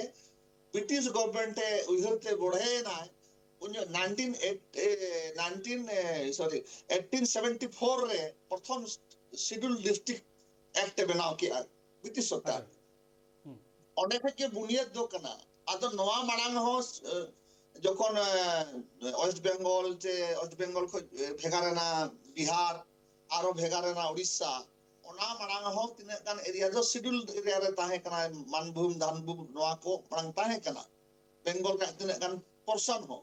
ᱵᱨᱤᱴᱤᱥ ᱜᱚᱵᱷᱚᱨᱱᱢᱮᱱᱴ ᱮ ᱩᱭᱦᱟᱹᱨ ᱛᱮ ᱵᱚᱲᱦᱮᱭᱮᱱᱟᱭ᱾ ᱩᱱ ᱡᱚᱦᱚᱜ ᱱᱟᱭᱤᱱᱴᱤᱱ ᱮᱭᱤᱴ, ᱮ, ᱱᱟᱭᱤᱱᱴᱤᱱ, ᱮ, ᱥᱚᱨᱤ, ᱮᱭᱤᱴᱤᱱ ᱥᱮᱵᱷᱮᱱᱴᱤ ᱯᱷᱳᱨ ᱨᱮ ᱯᱨᱚᱛᱷᱚᱢ ᱥᱤᱰᱩᱞ ᱰᱤᱥᱴᱨᱤᱠᱴ ᱮᱠᱴ ᱮ ᱵᱮᱱᱟᱣ ᱠᱮᱜᱼᱟ᱾ ᱵᱨᱤᱴᱤᱥ ᱥᱚᱨᱠᱟᱨ᱾ ᱟᱪᱪᱷᱟ᱾ ᱦᱩᱸ᱾ ᱚᱸᱰᱮ ᱠᱷᱚᱡ ᱜᱮ ᱵᱩᱱᱤᱭᱟᱹᱫ ᱫᱚ ᱠᱟᱱᱟ᱾ ᱟᱫᱚ ᱱᱚᱣᱟ ᱢᱟᱲᱟᱝ ᱦᱚᱸ, ᱮ, ᱡᱚᱠᱷᱚᱱ, ᱮ, ᱳᱭᱮᱥᱴ ᱵᱮᱝᱜᱚᱞ ᱪᱮ ᱳᱭᱮᱥᱴ ᱵᱮᱝᱜᱚᱞ ᱠᱷᱚᱡ, ᱮ, ᱵᱷᱮᱜᱟᱨ ᱮᱱᱟ ᱵᱤᱦᱟᱨ, ᱟᱨᱚ ᱵᱷᱮᱜᱟᱨ ᱮᱱᱟ ᱩᱲᱤᱥᱥᱟ, ᱚᱱᱟ ᱢᱟᱲᱟᱝ ᱦᱚᱸ ᱛᱤᱱᱟᱹᱜ ᱜᱟᱱ ᱮᱨᱤᱭᱟ ᱫᱚ ᱥᱤᱰᱩᱞ ᱮᱨᱤᱭᱟ ᱨᱮ ᱛᱟᱦᱮᱸ ᱠᱟᱱᱟ, ᱢᱟᱱᱵᱷᱩᱢ, ᱫᱷᱟᱱᱵᱷᱩᱢ, ᱱᱚᱣᱟ ᱠᱚ ᱢᱟᱲᱟᱝ ᱛᱟᱦᱮᱸ ᱠᱟᱱᱟ᱾ ᱵᱮᱝᱜᱚᱞ ᱨᱮᱭᱟᱜ ᱛᱤᱱᱟᱹᱜ ᱜᱟᱱ ᱯᱚᱨᱥᱚᱱ ᱦᱚᱸ᱾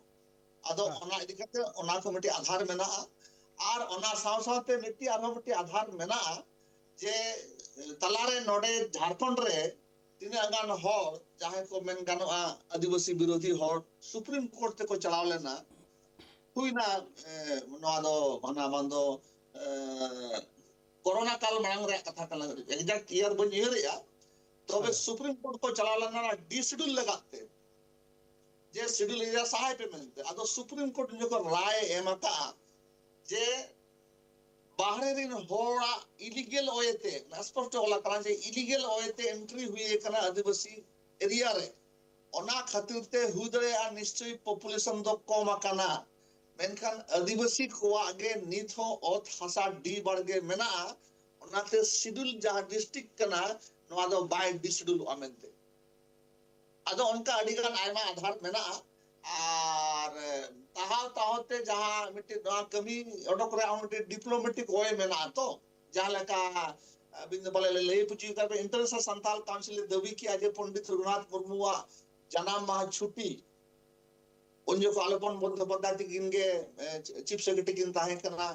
ᱟᱫᱚ ᱦᱮᱸ᱾ ᱚᱱᱟ ᱤᱫᱤ ᱠᱟᱛᱮ ᱚᱱᱟ ᱠᱚ ᱢᱤᱫᱴᱤᱡ ᱟᱫᱷᱟᱨ ᱢᱮᱱᱟᱜᱼᱟ᱾ ᱟᱨ ᱚᱱᱟ ᱥᱟᱶ ᱥᱟᱶᱛᱮ ᱢᱤᱫᱴᱤᱡ ᱟᱨᱦᱚᱸ ᱢᱤᱫᱴᱤᱡ ᱟᱫᱷᱟᱨ ᱢᱮᱱᱟᱜᱼᱟ ᱡᱮ ᱛᱟᱞᱟᱨᱮ ᱱᱚᱰᱮ ᱡᱷᱟᱲᱠᱷᱚᱸᱰ ᱨᱮ ᱛᱤᱱᱟᱹᱜ ᱜᱟᱱ ᱦᱚᱲ ᱡᱟᱦᱟᱸᱭ ᱠᱚ ᱢᱮᱱ ᱜᱟᱱᱚᱜᱼᱟ ᱟᱹᱫᱤᱵᱟᱹᱥᱤ ᱵᱤᱨᱳᱫᱷᱤ ᱦᱚᱲ ᱥᱩᱯᱨᱤᱢ ᱠᱳᱨᱴ ᱛᱮᱠᱚ ᱪᱟᱞᱟᱣ ᱞᱮᱱᱟ᱾ ᱦᱩᱭᱱᱟ, ᱮ, ᱱᱚᱣᱟ ᱫᱚ ᱦᱟᱱᱟ ᱵᱟᱝ ᱫᱚ, ᱮ, ᱠᱚᱨᱳᱱᱟ ᱠᱟᱞ ᱢᱟᱲᱟᱝ ᱨᱮᱭᱟᱜ ᱠᱟᱛᱷᱟ ᱠᱟᱱᱟ, ᱮᱠᱡᱟᱠᱴ ᱤᱭᱟᱨ ᱵᱟᱹᱧ ᱩᱭᱦᱟᱹᱨᱮᱜᱼᱟ᱾ ᱛᱚᱵᱮ ᱦᱮᱸ᱾ ᱥᱩᱯᱨᱤᱢ ᱠᱳᱨᱴ ᱠᱚ ᱪᱟᱞᱟᱣ ᱞᱮᱱᱟ ᱰᱤᱥᱤᱰᱩᱞ ᱞᱟᱜᱟᱫ ᱛᱮ, ᱡᱮ ᱥᱤᱰᱩᱞ ᱮᱨᱤᱭᱟ ᱥᱟᱦᱟᱭ ᱯᱮ ᱢᱮᱱᱛᱮ᱾ ᱟᱫᱚ ᱥᱩᱯᱨᱤᱢ ᱠᱳᱨᱴ ᱡᱚᱠᱷᱚᱱ ᱨᱟᱭ ᱮ ᱮᱢ ᱟᱠᱟᱫᱼᱟ ᱡᱮ ᱵᱟᱦᱨᱮ ᱨᱮᱱ ᱦᱚᱲᱟᱜ ᱤᱞᱤᱜᱮᱞ ᱚᱭᱮᱛᱮ, ᱥᱯᱚᱥᱴᱚ ᱚᱞ ᱟᱠᱟᱱᱟ ᱡᱮ ᱤᱞᱤᱜᱮᱞ ᱚᱭᱮᱛᱮ ᱮᱱᱴᱨᱤ ᱦᱩᱭ ᱟᱠᱟᱱᱟ ᱟᱹᱫᱤᱵᱟᱹᱥᱤ ᱮᱨᱤᱭᱟ ᱨᱮ, ᱚᱱᱟ ᱠᱷᱟᱹᱛᱤᱨ ᱛᱮ ᱦᱩᱭ ᱫᱟᱲᱮᱭᱟᱜᱼᱟ ᱱᱤᱥᱪᱚᱭ ᱯᱚᱯᱩᱞᱮᱥᱚᱱ ᱫᱚ ᱠᱚᱢ ᱟᱠᱟᱱᱟ, ᱢᱮᱱᱠᱷᱟᱱ ᱟᱹᱫᱤᱵᱟᱹᱥᱤ ᱠᱚᱣᱟᱜ ᱜᱮ ᱱᱤᱛ ᱦᱚᱸ ᱚᱛ ᱦᱟᱥᱟ ᱰᱤ ᱵᱟᱲᱜᱮ ᱢᱮᱱᱟᱜᱼᱟ, ᱚᱱᱟᱛᱮ ᱥᱤᱰᱩᱞ ᱡᱟᱦᱟᱸ ᱰᱤᱥᱴᱨᱤᱠᱴ ᱠᱟᱱᱟ ᱱᱚᱣᱟ ᱫᱚ ᱵᱟᱭ ᱰᱤᱥᱤᱰᱩᱞᱚᱜᱼᱟ ᱢᱮᱱᱛᱮ᱾ ᱟᱫᱚ ᱚᱱᱠᱟ ᱟᱹᱰᱤ ᱜᱟᱱ ᱟᱭᱢᱟ ᱟᱫᱷᱟᱨ ᱢᱮᱱᱟᱜᱼᱟ᱾ ᱟᱨ, ᱮ, ᱛᱟᱦᱟᱣ ᱛᱟᱦᱟᱣ ᱛᱮ ᱡᱟᱦᱟᱸ ᱢᱤᱫᱴᱤᱡ ᱱᱚᱣᱟ ᱠᱟᱹᱢᱤ ᱚᱰᱚᱠ ᱨᱮᱭᱟᱜ ᱦᱚᱸ ᱢᱤᱫᱴᱤᱡ ᱰᱤᱯᱞᱳᱢᱮᱴᱤᱠ ᱳᱭᱮ ᱢᱮᱱᱟᱜᱼᱟ ᱛᱚ, ᱡᱟᱦᱟᱸ ᱞᱮᱠᱟ ᱟᱹᱵᱤᱱ ᱫᱚ ᱯᱟᱞᱮ ᱞᱟᱹᱭ ᱦᱚᱪᱚ ᱠᱟᱜ ᱵᱤᱱ, ᱤᱱᱴᱟᱨᱱᱮᱥᱱᱟᱞ ᱥᱟᱱᱛᱟᱞ ᱠᱟᱣᱩᱱᱥᱤᱞ ᱮ ᱫᱟᱹᱵᱤ ᱠᱮᱜᱼᱟ ᱡᱮ ᱯᱚᱱᱰᱤᱛ ᱨᱚᱜᱷᱩᱱᱟᱛᱷ ᱢᱩᱨᱢᱩᱣᱟᱜ ᱡᱟᱱᱟᱢ ᱢᱟᱦᱟ ᱪᱷᱩᱴᱤ᱾ ᱩᱱ ᱡᱚᱠᱷᱚᱱ ᱟᱞᱚᱯᱚᱱ ᱵᱚᱱᱫᱳᱯᱟᱫᱽᱫᱷᱟᱭ ᱛᱤᱠᱤᱱ ᱜᱮ, ᱮ, ᱪᱤᱯ ᱥᱮᱠᱨᱮᱴᱟᱨᱤ ᱠᱤᱱ ᱛᱟᱦᱮᱸ ᱠᱟᱱᱟ,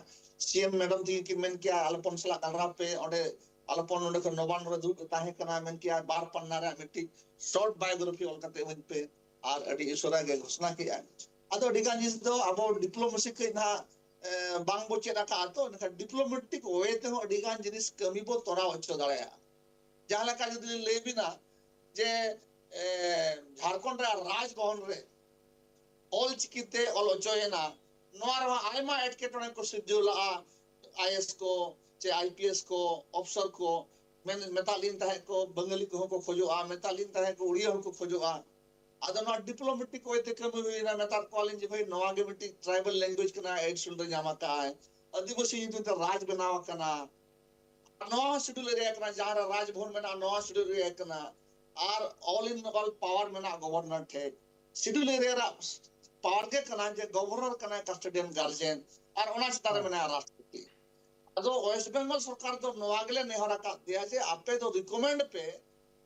ᱥᱤ ᱮᱢ ᱢᱮᱰᱟᱢ ᱛᱤᱠᱤᱱ ᱠᱤᱱ ᱢᱮᱱ ᱠᱮᱜᱼᱟ, ᱟᱞᱚᱯᱚᱱ ᱥᱟᱞᱟᱜ ᱜᱟᱞᱢᱟᱨᱟᱣ ᱯᱮ, ᱚᱸᱰᱮ ᱟᱞᱚᱯᱚᱱ ᱱᱚᱰᱮ ᱠᱷᱚᱱ ᱱᱚᱵᱟᱱᱱᱚ ᱨᱮ ᱫᱩᱲᱩᱵ ᱮ ᱛᱟᱦᱮᱸ ᱠᱟᱱᱟ, ᱢᱮᱱ ᱠᱮᱜᱼᱟ, ᱵᱟᱨ ᱯᱟᱱᱱᱟ ᱨᱮᱭᱟᱜ ᱢᱤᱫᱴᱤᱡ ᱥᱚᱨᱴ ᱵᱟᱭᱳᱜᱨᱟᱯᱷᱤ ᱚᱞ ᱠᱟᱛᱮ ᱤᱢᱟᱹᱧ ᱯᱮ, ᱟᱨ ᱟᱹᱰᱤ ᱩᱥᱟᱹᱨᱟ ᱜᱮ ᱜᱷᱳᱥᱱᱟ ᱠᱮᱜᱼᱟ᱾ ᱟᱫᱚ ᱟᱹᱰᱤ ᱜᱟᱱ ᱡᱤᱱᱤᱥ ᱫᱚ ᱟᱵᱚ ᱰᱤᱯᱞᱳᱢᱮᱥᱤ ᱠᱟᱹᱡ ᱱᱟᱦᱟᱜ, ᱮ, ᱵᱟᱝ ᱵᱚ ᱪᱮᱫ ᱟᱠᱟᱫᱼᱟ, ᱛᱚ ᱮᱱᱠᱷᱟᱱ ᱰᱤᱯᱞᱳᱢᱮᱴᱤᱠ ᱳᱭᱮ ᱛᱮᱦᱚᱸ ᱟᱹᱰᱤ ᱜᱟᱱ ᱡᱤᱱᱤᱥ ᱠᱟᱹᱢᱤ ᱵᱚ ᱛᱚᱨᱟᱣ ᱦᱚᱪᱚ ᱫᱟᱲᱮᱭᱟᱜᱼᱟ᱾ ᱡᱟᱦᱟᱸ ᱞᱮᱠᱟ ᱡᱩᱫᱤ ᱞᱤᱧ ᱞᱟᱹᱭ ᱵᱤᱱᱟ ᱡᱮ, ᱮ, ᱡᱷᱟᱲᱠᱷᱚᱸᱰ ᱨᱮᱭᱟᱜ ᱨᱟᱡᱽᱵᱷᱚᱵᱚᱱ ᱨᱮ ᱚᱞ ᱪᱤᱠᱤ ᱛᱮ ᱚᱞ ᱦᱚᱪᱚᱭᱮᱱᱟ, ᱱᱚᱣᱟ ᱨᱮᱦᱚᱸ ᱟᱭᱢᱟ ᱮᱴᱠᱮᱴᱚᱬᱮ ᱠᱚ ᱥᱤᱨᱡᱟᱹᱣ ᱞᱟᱜᱼᱟ᱾ ᱟᱭ ᱮᱥ ᱠᱚ ᱪᱮ ᱟᱭ ᱯᱤ ᱮᱥ ᱠᱚ ᱚᱯᱷᱥᱚᱨ ᱠᱚ ᱢᱮᱱ, ᱢᱮᱛᱟᱜ ᱞᱤᱧ ᱛᱟᱦᱮᱸᱫ ᱠᱚ, ᱵᱟᱝᱜᱟᱞᱤ ᱠᱚᱦᱚᱸ ᱠᱚ ᱠᱷᱚᱡᱚᱜᱼᱟ, ᱢᱮᱛᱟᱜ ᱞᱤᱧ ᱛᱟᱦᱮᱸᱫ ᱠᱚ, ᱩᱲᱤᱭᱟ ᱦᱚᱸᱠᱚ ᱠᱷᱚᱡᱚᱜᱼᱟ᱾ ᱟᱫᱚ ᱱᱚᱣᱟ ᱰᱤᱯᱞᱳᱢᱮᱴᱤᱠ ᱳᱭᱮ ᱛᱮ ᱠᱟᱹᱢᱤ ᱦᱩᱭᱱᱟ, ᱢᱮᱛᱟᱜ ᱠᱚᱣᱟᱞᱤᱧ ᱡᱮ, ᱵᱷᱟᱹᱭ, ᱱᱚᱣᱟ ᱜᱮ ᱢᱤᱫᱴᱤᱡ ᱴᱨᱟᱭᱵᱟᱞ ᱞᱮᱝᱜᱩᱭᱮᱡᱽ ᱠᱟᱱᱟ, ᱮᱭᱤᱴ ᱥᱤᱰᱩᱞ ᱨᱮ ᱧᱟᱢ ᱟᱠᱟᱫᱼᱟᱭ, ᱟᱹᱫᱤᱵᱟᱹᱥᱤ ᱧᱩᱛᱩᱢ ᱛᱮ ᱨᱟᱡᱽ ᱵᱮᱱᱟᱣ ᱟᱠᱟᱱᱟ᱾ ᱱᱚᱣᱟ ᱦᱚᱸ ᱥᱤᱰᱩᱞ ᱮᱨᱤᱭᱟ ᱠᱟᱱᱟ, ᱡᱟᱦᱟᱸ ᱨᱮ ᱨᱟᱡᱽᱵᱷᱚᱵᱚᱱ ᱢᱮᱱᱟᱜᱼᱟ, ᱱᱚᱣᱟ ᱥᱤᱰᱩᱞ ᱮᱨᱤᱭᱟ ᱠᱟᱱᱟ᱾ ᱟᱨ ᱚᱞ ᱤᱱ ᱚᱞ ᱯᱟᱣᱟᱨ ᱢᱮᱱᱟᱜᱼᱟ ᱜᱚᱵᱷᱚᱨᱱᱚᱨ ᱴᱷᱮᱱ᱾ ᱥᱤᱰᱩᱞ ᱮᱨᱤᱭᱟ ᱨᱮᱭᱟᱜ ᱯᱟᱣᱟᱨ ᱜᱮ ᱠᱟᱱᱟ ᱡᱮ ᱜᱚᱵᱷᱚᱨᱱᱚᱨ ᱠᱟᱱᱟᱭ ᱠᱟᱥᱴᱳᱰᱤᱭᱟᱱ ᱜᱟᱨᱡᱮᱱ, ᱟᱨ ᱚᱱᱟ ᱪᱮᱛᱟᱱ ᱨᱮ ᱢᱮᱱᱟᱭᱟ ᱨᱟᱥᱴᱨᱚᱯᱚᱛᱤ᱾ ᱟᱫᱚ ᱳᱭᱮᱥᱴ ᱵᱮᱝᱜᱚᱞ ᱥᱚᱨᱠᱟᱨ ᱫᱚ ᱱᱚᱣᱟ ᱜᱮᱞᱮ ᱱᱮᱦᱚᱨ ᱟᱠᱟᱫ ᱫᱮᱭᱟ ᱡᱮ ᱟᱯᱮ ᱫᱚ ᱨᱤᱠᱚᱢᱮᱱᱰ ᱯᱮ,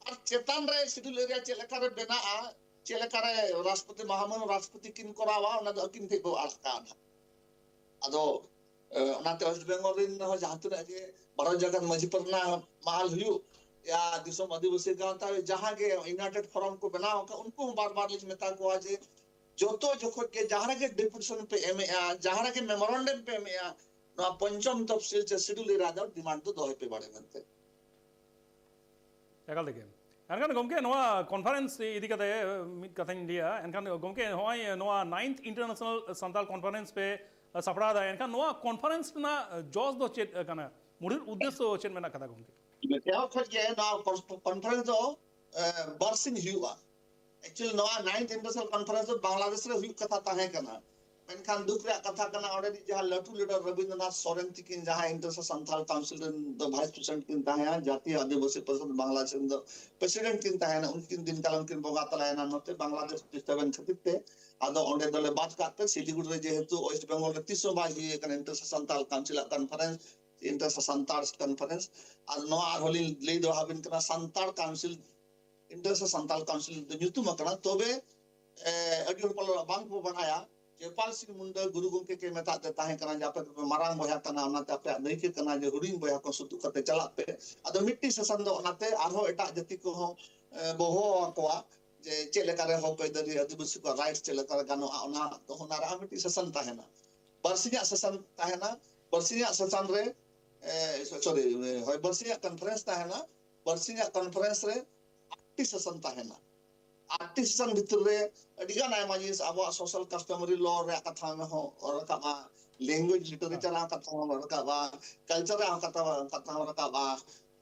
ᱟᱨ ᱪᱮᱛᱟᱱ ᱨᱮ ᱥᱤᱰᱩᱞ ᱮᱨᱤᱭᱟ ᱪᱮᱫ ᱞᱮᱠᱟᱨᱮ ᱵᱮᱱᱟᱜᱼᱟ, ᱪᱮᱫ ᱞᱮᱠᱟᱨᱮ ᱨᱟᱥᱴᱨᱚᱯᱚᱛᱤ, ᱢᱟᱦᱟᱢᱩᱞ ᱨᱟᱥᱴᱨᱚᱯᱚᱛᱤ ᱠᱤᱱ ᱠᱚᱨᱟᱣᱟ, ᱚᱱᱟ ᱫᱚ ᱟᱹᱠᱤᱱ ᱴᱷᱮᱱ ᱵᱚ ᱟᱲᱟᱜ ᱠᱟᱜᱼᱟ ᱱᱟᱦᱟᱜ᱾ ᱟᱫᱚ, ᱮ, ᱚᱱᱟᱛᱮ ᱳᱭᱮᱥᱴ ᱵᱮᱝᱜᱚᱞ ᱨᱮᱱ ᱦᱚᱸ ᱡᱟᱦᱟᱸ ᱛᱤᱱᱟᱹᱜ ᱜᱮ ᱵᱟᱨᱚ ᱡᱟᱭᱜᱟ ᱢᱟᱹᱡᱷᱤ ᱯᱟᱨᱜᱟᱱᱟ ᱢᱟᱦᱟᱞ ᱦᱩᱭᱩᱜ, ᱭᱟ ᱫᱤᱥᱚᱢ ᱟᱹᱫᱤᱵᱟᱹᱥᱤ ᱜᱟᱶᱛᱟ, ᱡᱟᱦᱟᱸ ᱜᱮ ᱤᱭᱩᱱᱟᱭᱴᱮᱰ ᱯᱷᱳᱨᱟᱢ ᱠᱚ ᱵᱮᱱᱟᱣ ᱟᱠᱟᱫ, ᱩᱱᱠᱩ ᱦᱚᱸ ᱵᱟᱨ ᱵᱟᱨ ᱞᱤᱧ ᱢᱮᱛᱟ ᱠᱚᱣᱟ ᱡᱮ ᱡᱚᱛᱚ ᱡᱚᱠᱷᱚᱡ ᱜᱮ ᱡᱟᱦᱟᱸ ᱨᱮᱜᱮ ᱰᱮᱯᱩᱴᱮᱥᱚᱱ ᱯᱮ ᱮᱢᱮᱜᱼᱟ, ᱡᱟᱦᱟᱸ ᱨᱮᱜᱮ ᱢᱮᱢᱳᱨᱟᱱᱰᱟᱢ ᱯᱮ ᱮᱢᱮᱜᱼᱟ, ᱱᱚᱣᱟ ᱯᱚᱧᱪᱚᱢ ᱛᱚᱯᱥᱤᱞ ᱥᱮ ᱥᱤᱰᱩᱞ ᱮᱨᱤᱭᱟ ᱫᱚ ᱰᱤᱢᱟᱱᱰ ᱫᱚ ᱫᱚᱦᱚᱭ ᱯᱮ ᱵᱟᱲᱮ ᱢᱮᱱᱛᱮ᱾ ᱮᱠᱟᱞ ᱛᱮᱜᱮ᱾ ᱮᱱᱠᱷᱟᱱ ᱜᱚᱢᱠᱮ, ᱱᱚᱣᱟ ᱠᱚᱱᱯᱷᱟᱨᱮᱱᱥ ᱤᱫᱤ ᱠᱟᱛᱮ ᱢᱤᱫ ᱠᱟᱛᱷᱟᱧ ᱞᱟᱹᱭᱟ᱾ ᱮᱱᱠᱷᱟᱱ ᱜᱚᱢᱠᱮ, ᱱᱚᱜᱼᱚᱭ ᱱᱚᱣᱟ ᱱᱟᱭᱤᱱᱛᱷ ᱤᱱᱴᱟᱨᱱᱮᱥᱚᱱᱟᱞ ᱥᱟᱱᱛᱟᱲ ᱠᱚᱱᱯᱷᱟᱨᱮᱱᱥ ᱯᱮ ᱥᱟᱯᱲᱟᱣ ᱮᱫᱟ, ᱮᱱᱠᱷᱟᱱ ᱱᱚᱣᱟ ᱠᱚᱱᱯᱷᱟᱨᱮᱱᱥ ᱨᱮᱱᱟᱜ ᱡᱚᱥ ᱫᱚ ᱪᱮᱫ ᱠᱟᱱᱟ? ᱢᱩᱲᱦᱩᱫ ᱩᱫᱽᱫᱮᱥᱥᱚ ᱪᱮᱫ ᱢᱮᱱᱟᱜ ᱠᱟᱫᱟ ᱜᱚᱢᱠᱮ? ᱮᱦᱚᱵ ᱠᱷᱚᱱ ᱜᱮ ᱱᱚᱣᱟ ᱠᱚᱱᱯᱷᱟᱨᱮᱱᱥ ᱫᱚ, ᱮ, ᱵᱟᱨ ᱥᱤᱧ ᱦᱩᱭᱩᱜᱼᱟ᱾ ᱮᱠᱪᱩᱭᱟᱞᱤ ᱱᱚᱣᱟ ᱱᱟᱭᱤᱱᱛᱷ ᱤᱱᱴᱟᱨᱱᱮᱥᱚᱱᱟᱞ ᱠᱚᱱᱯᱷᱟᱨᱮᱱᱥ ᱫᱚ ᱵᱟᱝᱞᱟᱫᱮᱥ ᱨᱮ ᱦᱩᱭᱩᱜ ᱠᱟᱛᱷᱟ ᱛᱟᱦᱮᱸ ᱠᱟᱱᱟ, ᱢᱮᱱᱠᱷᱟᱱ ᱫᱩᱠ ᱨᱮᱭᱟᱜ ᱠᱟᱛᱷᱟ ᱠᱟᱱᱟ, ᱚᱸᱰᱮᱱᱤᱡ ᱡᱟᱦᱟᱸ ᱞᱟᱹᱴᱩ ᱞᱤᱰᱟᱨ ᱨᱚᱵᱤᱱᱫᱨᱚᱱᱟᱛᱷ ᱥᱚᱨᱮᱱ ᱛᱤᱠᱤᱱ, ᱡᱟᱦᱟᱸᱭ ᱤᱱᱴᱟᱨᱱᱮᱥᱚᱱᱟᱞ ᱥᱟᱱᱛᱟᱲ ᱠᱟᱣᱩᱱᱥᱤᱞ ᱨᱮᱱ ᱫᱚ ᱵᱷᱟᱭᱤᱥ ᱯᱨᱮᱥᱤᱰᱮᱱᱴ ᱠᱤᱱ ᱛᱟᱦᱮᱸᱱᱟ, ᱡᱟᱛᱤᱭᱚ ᱟᱹᱫᱤᱵᱟᱹᱥᱤ ᱯᱚᱨᱤᱥᱚᱫ ᱵᱟᱝᱞᱟᱫᱮᱥ ᱨᱮᱱ ᱫᱚ ᱯᱨᱮᱥᱤᱰᱮᱱᱴ ᱠᱤᱱ ᱛᱟᱦᱮᱸᱱᱟ, ᱩᱱᱠᱤᱱ ᱫᱤᱱ ᱠᱟᱞᱚᱢ ᱠᱤᱱ ᱵᱚᱸᱜᱟ ᱛᱟᱞᱟᱭᱮᱱᱟ ᱱᱚᱛᱮ ᱵᱟᱝᱞᱟᱫᱮᱥ ᱰᱤᱥᱴᱟᱨᱵᱮᱱᱥ ᱠᱷᱟᱹᱛᱤᱨ ᱛᱮ᱾ ᱟᱫᱚ ᱚᱸᱰᱮ ᱫᱚᱞᱮ ᱵᱟᱫ ᱠᱟᱜ ᱛᱮ ᱥᱤᱞᱤᱜᱩᱲᱤ ᱨᱮ ᱡᱮᱦᱮᱛᱩ ᱳᱭᱮᱥᱴ ᱵᱮᱝᱜᱚᱞ ᱨᱮ ᱛᱤᱥ ᱦᱚᱸ ᱵᱟᱭ ᱦᱩᱭ ᱟᱠᱟᱱᱟ ᱤᱱᱴᱟᱨᱱᱮᱥᱚᱱᱟᱞ ᱥᱟᱱᱛᱟᱲ ᱠᱟᱣᱩᱱᱥᱤᱞᱟᱜ ᱠᱚᱱᱯᱷᱟᱨᱮᱱᱥ, ᱤᱱᱴᱟᱨᱱᱮᱥᱚᱱᱟᱞ ᱥᱟᱱᱛᱟᱲ ᱠᱚᱱᱯᱷᱟᱨᱮᱱᱥ᱾ ᱟᱨ ᱱᱚᱣᱟ ᱟᱨᱦᱚᱸ ᱞᱤᱧ ᱞᱟᱹᱭ ᱫᱚᱦᱲᱟ ᱟᱵᱤᱱ ᱠᱟᱱᱟ, Santal council, international Santal council ᱫᱚ ᱧᱩᱛᱩᱢ ᱟᱠᱟᱱᱟ, ᱛᱚᱵᱮ, ᱮ, ᱟᱹᱰᱤ ᱦᱚᱲ ᱯᱟᱞᱮ ᱵᱟᱝ ᱠᱚ ᱵᱟᱲᱟᱭᱟ, ᱡᱚᱭᱯᱟᱞ ᱥᱤᱝ ᱢᱩᱱᱰᱟ ᱜᱩᱨᱩ ᱜᱚᱢᱠᱮ ᱠᱮ ᱢᱮᱛᱟᱜ ᱛᱮ ᱛᱟᱦᱮᱸ ᱠᱟᱱᱟ ᱡᱮ ᱟᱯᱮ ᱫᱚᱯᱮ ᱢᱟᱨᱟᱝ ᱵᱚᱭᱦᱟ ᱠᱟᱱᱟ, ᱚᱱᱟᱛᱮ ᱟᱯᱮᱭᱟᱜ ᱫᱟᱹᱭᱠᱟᱹ ᱠᱟᱱᱟ ᱡᱮ ᱦᱩᱰᱤᱧ ᱵᱚᱭᱦᱟ ᱠᱚ ᱥᱩᱛᱩᱜ ᱠᱟᱛᱮ ᱪᱟᱞᱟᱜ ᱯᱮ᱾ ᱟᱫᱚ ᱢᱤᱫᱴᱤᱡ ᱥᱮᱥᱚᱱ ᱫᱚ ᱚᱱᱟᱛᱮ ᱟᱨᱦᱚᱸ ᱮᱴᱟᱜ ᱡᱟᱹᱛᱤ ᱠᱚᱦᱚᱸ, ᱮ, ᱵᱚ ᱦᱚᱦᱚ ᱟᱠᱚᱣᱟ ᱡᱮ ᱪᱮᱫ ᱞᱮᱠᱟᱨᱮ ᱦᱚᱠ ᱟᱹᱭᱫᱟᱹᱨᱤ ᱟᱹᱫᱤᱵᱟᱹᱥᱤ ᱠᱚᱣᱟᱜ ᱨᱟᱭᱤᱴᱥ ᱪᱮᱫ ᱞᱮᱠᱟᱨᱮ ᱜᱟᱱᱚᱜᱼᱟ, ᱚᱱᱟ ᱫᱚ ᱚᱱᱟ ᱨᱮ ᱟᱨ ᱢᱤᱫᱴᱤᱡ ᱥᱮᱥᱚᱱ ᱛᱟᱦᱮᱱᱟ᱾ ᱵᱟᱨᱥᱤᱧᱟᱜ ᱥᱮᱥᱚᱱ ᱛᱟᱦᱮᱱᱟ᱾ ᱵᱟᱨᱥᱤᱧᱟᱜ ᱥᱮᱥᱚᱱ ᱨᱮ, ᱮ, ᱥᱚᱨᱤ, ᱦᱳᱭ, ᱵᱟᱨᱥᱤᱧᱟᱜ ᱠᱚᱱᱯᱷᱟᱨᱮᱱᱥ ᱛᱟᱦᱮᱱᱟ᱾ ᱵᱟᱨᱥᱤᱧᱟᱜ ᱠᱚᱱᱯᱷᱟᱨᱮᱱᱥ ᱨᱮ ᱟᱴᱴᱤ ᱥᱮᱥᱚᱱ ᱛᱟᱦᱮᱱᱟ᱾ ᱟᱴᱴᱤ ᱥᱮᱥᱚᱱ ᱵᱷᱤᱛᱤᱨ ᱨᱮ ᱟᱹᱰᱤᱜᱟᱱ ᱟᱭᱢᱟ ᱡᱤᱱᱤᱥ, ᱟᱵᱚᱣᱟᱜ ᱥᱳᱥᱟᱞ ᱠᱟᱥᱴᱚᱢᱟᱨᱤ ᱞᱚ ᱨᱮᱭᱟᱜ ᱠᱟᱛᱷᱟ ᱦᱚᱸ ᱨᱟᱠᱟᱵᱼᱟ, ᱞᱮᱝᱜᱩᱭᱮᱡᱽ ᱞᱤᱴᱟᱨᱮᱪᱟᱨ ᱨᱮᱭᱟᱜ ᱠᱟᱛᱷᱟ ᱦᱚᱸ ᱨᱟᱠᱟᱵᱼᱟ, ᱠᱟᱞᱪᱟᱨ ᱨᱮᱭᱟᱜ ᱠᱟᱛᱷᱟ, ᱠᱟᱛᱷᱟ ᱦᱚᱸ ᱨᱟᱠᱟᱵᱼᱟ,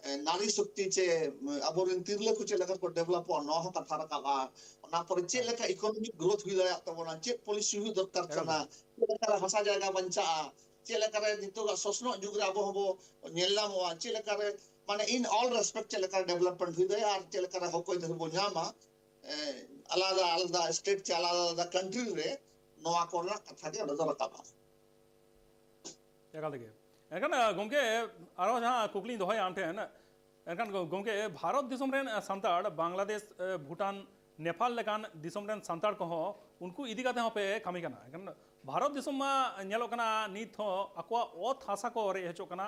ᱮ, ᱱᱟᱨᱤ ᱥᱚᱠᱛᱤ ᱪᱮ, ᱩᱢ, ᱟᱵᱚᱨᱮᱱ ᱛᱤᱨᱞᱟᱹ ᱠᱚ ᱪᱮᱫ ᱞᱮᱠᱟ ᱠᱚ ᱰᱮᱵᱷᱞᱚᱯᱚᱜᱼᱟ, ᱱᱚᱣᱟ ᱦᱚᱸ ᱠᱟᱛᱷᱟ ᱨᱟᱠᱟᱵᱼᱟ᱾ ᱚᱱᱟ ᱯᱚᱨᱮ ᱪᱮᱫ ᱞᱮᱠᱟ ᱤᱠᱳᱱᱚᱢᱤᱠ ᱜᱨᱳᱛᱷ ᱦᱩᱭ ᱫᱟᱲᱮᱭᱟᱜ ᱛᱟᱵᱚᱱᱟ, ᱪᱮᱫ ᱯᱚᱞᱤᱥᱤ ᱦᱩᱭᱩᱜ ᱫᱚᱨᱠᱟᱨ ᱮᱠᱟᱞ ᱠᱟᱱᱟ, ᱜᱮ᱾ ᱪᱮᱫ ᱞᱮᱠᱟ ᱦᱟᱥᱟ ᱡᱟᱭᱜᱟ ᱵᱟᱧᱪᱟᱜᱼᱟ, ᱪᱮᱫ ᱞᱮᱠᱟᱨᱮ ᱱᱤᱛᱚᱜᱟᱜ ᱥᱚᱥᱱᱚᱜ ᱡᱩᱜᱽ ᱨᱮ ᱟᱵᱚ ᱦᱚᱸᱵᱚ ᱧᱮᱞ ᱧᱟᱢᱚᱜᱼᱟ, ᱪᱮᱫ ᱞᱮᱠᱟᱨᱮ, ᱢᱟᱱᱮ, in all respect ᱪᱮᱫ ᱞᱮᱠᱟᱨᱮ development ᱦᱩᱭ ᱫᱟᱲᱮᱭᱟᱜᱼᱟ ᱟᱨ ᱪᱮᱫ ᱞᱮᱠᱟᱨᱮ ᱦᱚᱠ ᱟᱹᱭᱫᱟᱹᱨ ᱵᱚ ᱧᱟᱢᱟ, ᱮ, ᱟᱞᱟᱫᱟ ᱟᱞᱟᱫᱟ state ᱪᱮ ᱟᱞᱟᱫᱟ ᱟᱞᱟᱫᱟ country ᱨᱮ ᱱᱚᱣᱟ ᱠᱚᱨᱮᱱᱟᱜ ᱠᱟᱛᱷᱟ ᱜᱮ ᱚᱸᱰᱮ ᱫᱚ ᱨᱟᱠᱟᱵᱼᱟ᱾ ᱮᱠᱟᱞ ᱛᱮᱜᱮ᱾ ᱮᱱᱠᱷᱟᱱ ᱟᱸ, ᱜᱚᱢᱠᱮ, ᱟᱨᱚ ᱡᱟᱦᱟᱸ ᱠᱩᱠᱞᱤᱧ ᱫᱚᱦᱚᱭᱟ ᱟᱢ ᱴᱷᱮᱱ, ᱮᱱᱠᱷᱟᱱ ᱜᱚ- ᱜᱚᱢᱠᱮ, ᱵᱷᱟᱨᱚᱛ ᱫᱤᱥᱚᱢ ᱨᱮᱱ ᱥᱟᱱᱛᱟᱲ, ᱵᱟᱝᱞᱟᱫᱮᱥ, ᱮ, ᱵᱷᱩᱴᱟᱱ, ᱱᱮᱯᱟᱞ ᱞᱮᱠᱟᱱ ᱫᱤᱥᱚᱢ ᱨᱮᱱ ᱥᱟᱱᱛᱟᱲ ᱠᱚᱦᱚᱸ ᱩᱱᱠᱩ ᱤᱫᱤ ᱠᱟᱛᱮ ᱦᱚᱸᱯᱮ ᱠᱟᱹᱢᱤ ᱠᱟᱱᱟ᱾ ᱮᱱᱠᱷᱟᱱ ᱵᱷᱟᱨᱚᱛ ᱫᱤᱥᱚᱢ ᱢᱟ ᱧᱮᱞᱚᱜ ᱠᱟᱱᱟ ᱱᱤᱛ ᱦᱚᱸ ᱟᱠᱚᱣᱟᱜ ᱚᱛ ᱦᱟᱥᱟ ᱠᱚ ᱨᱮᱡ ᱦᱚᱪᱚᱜ ᱠᱟᱱᱟ,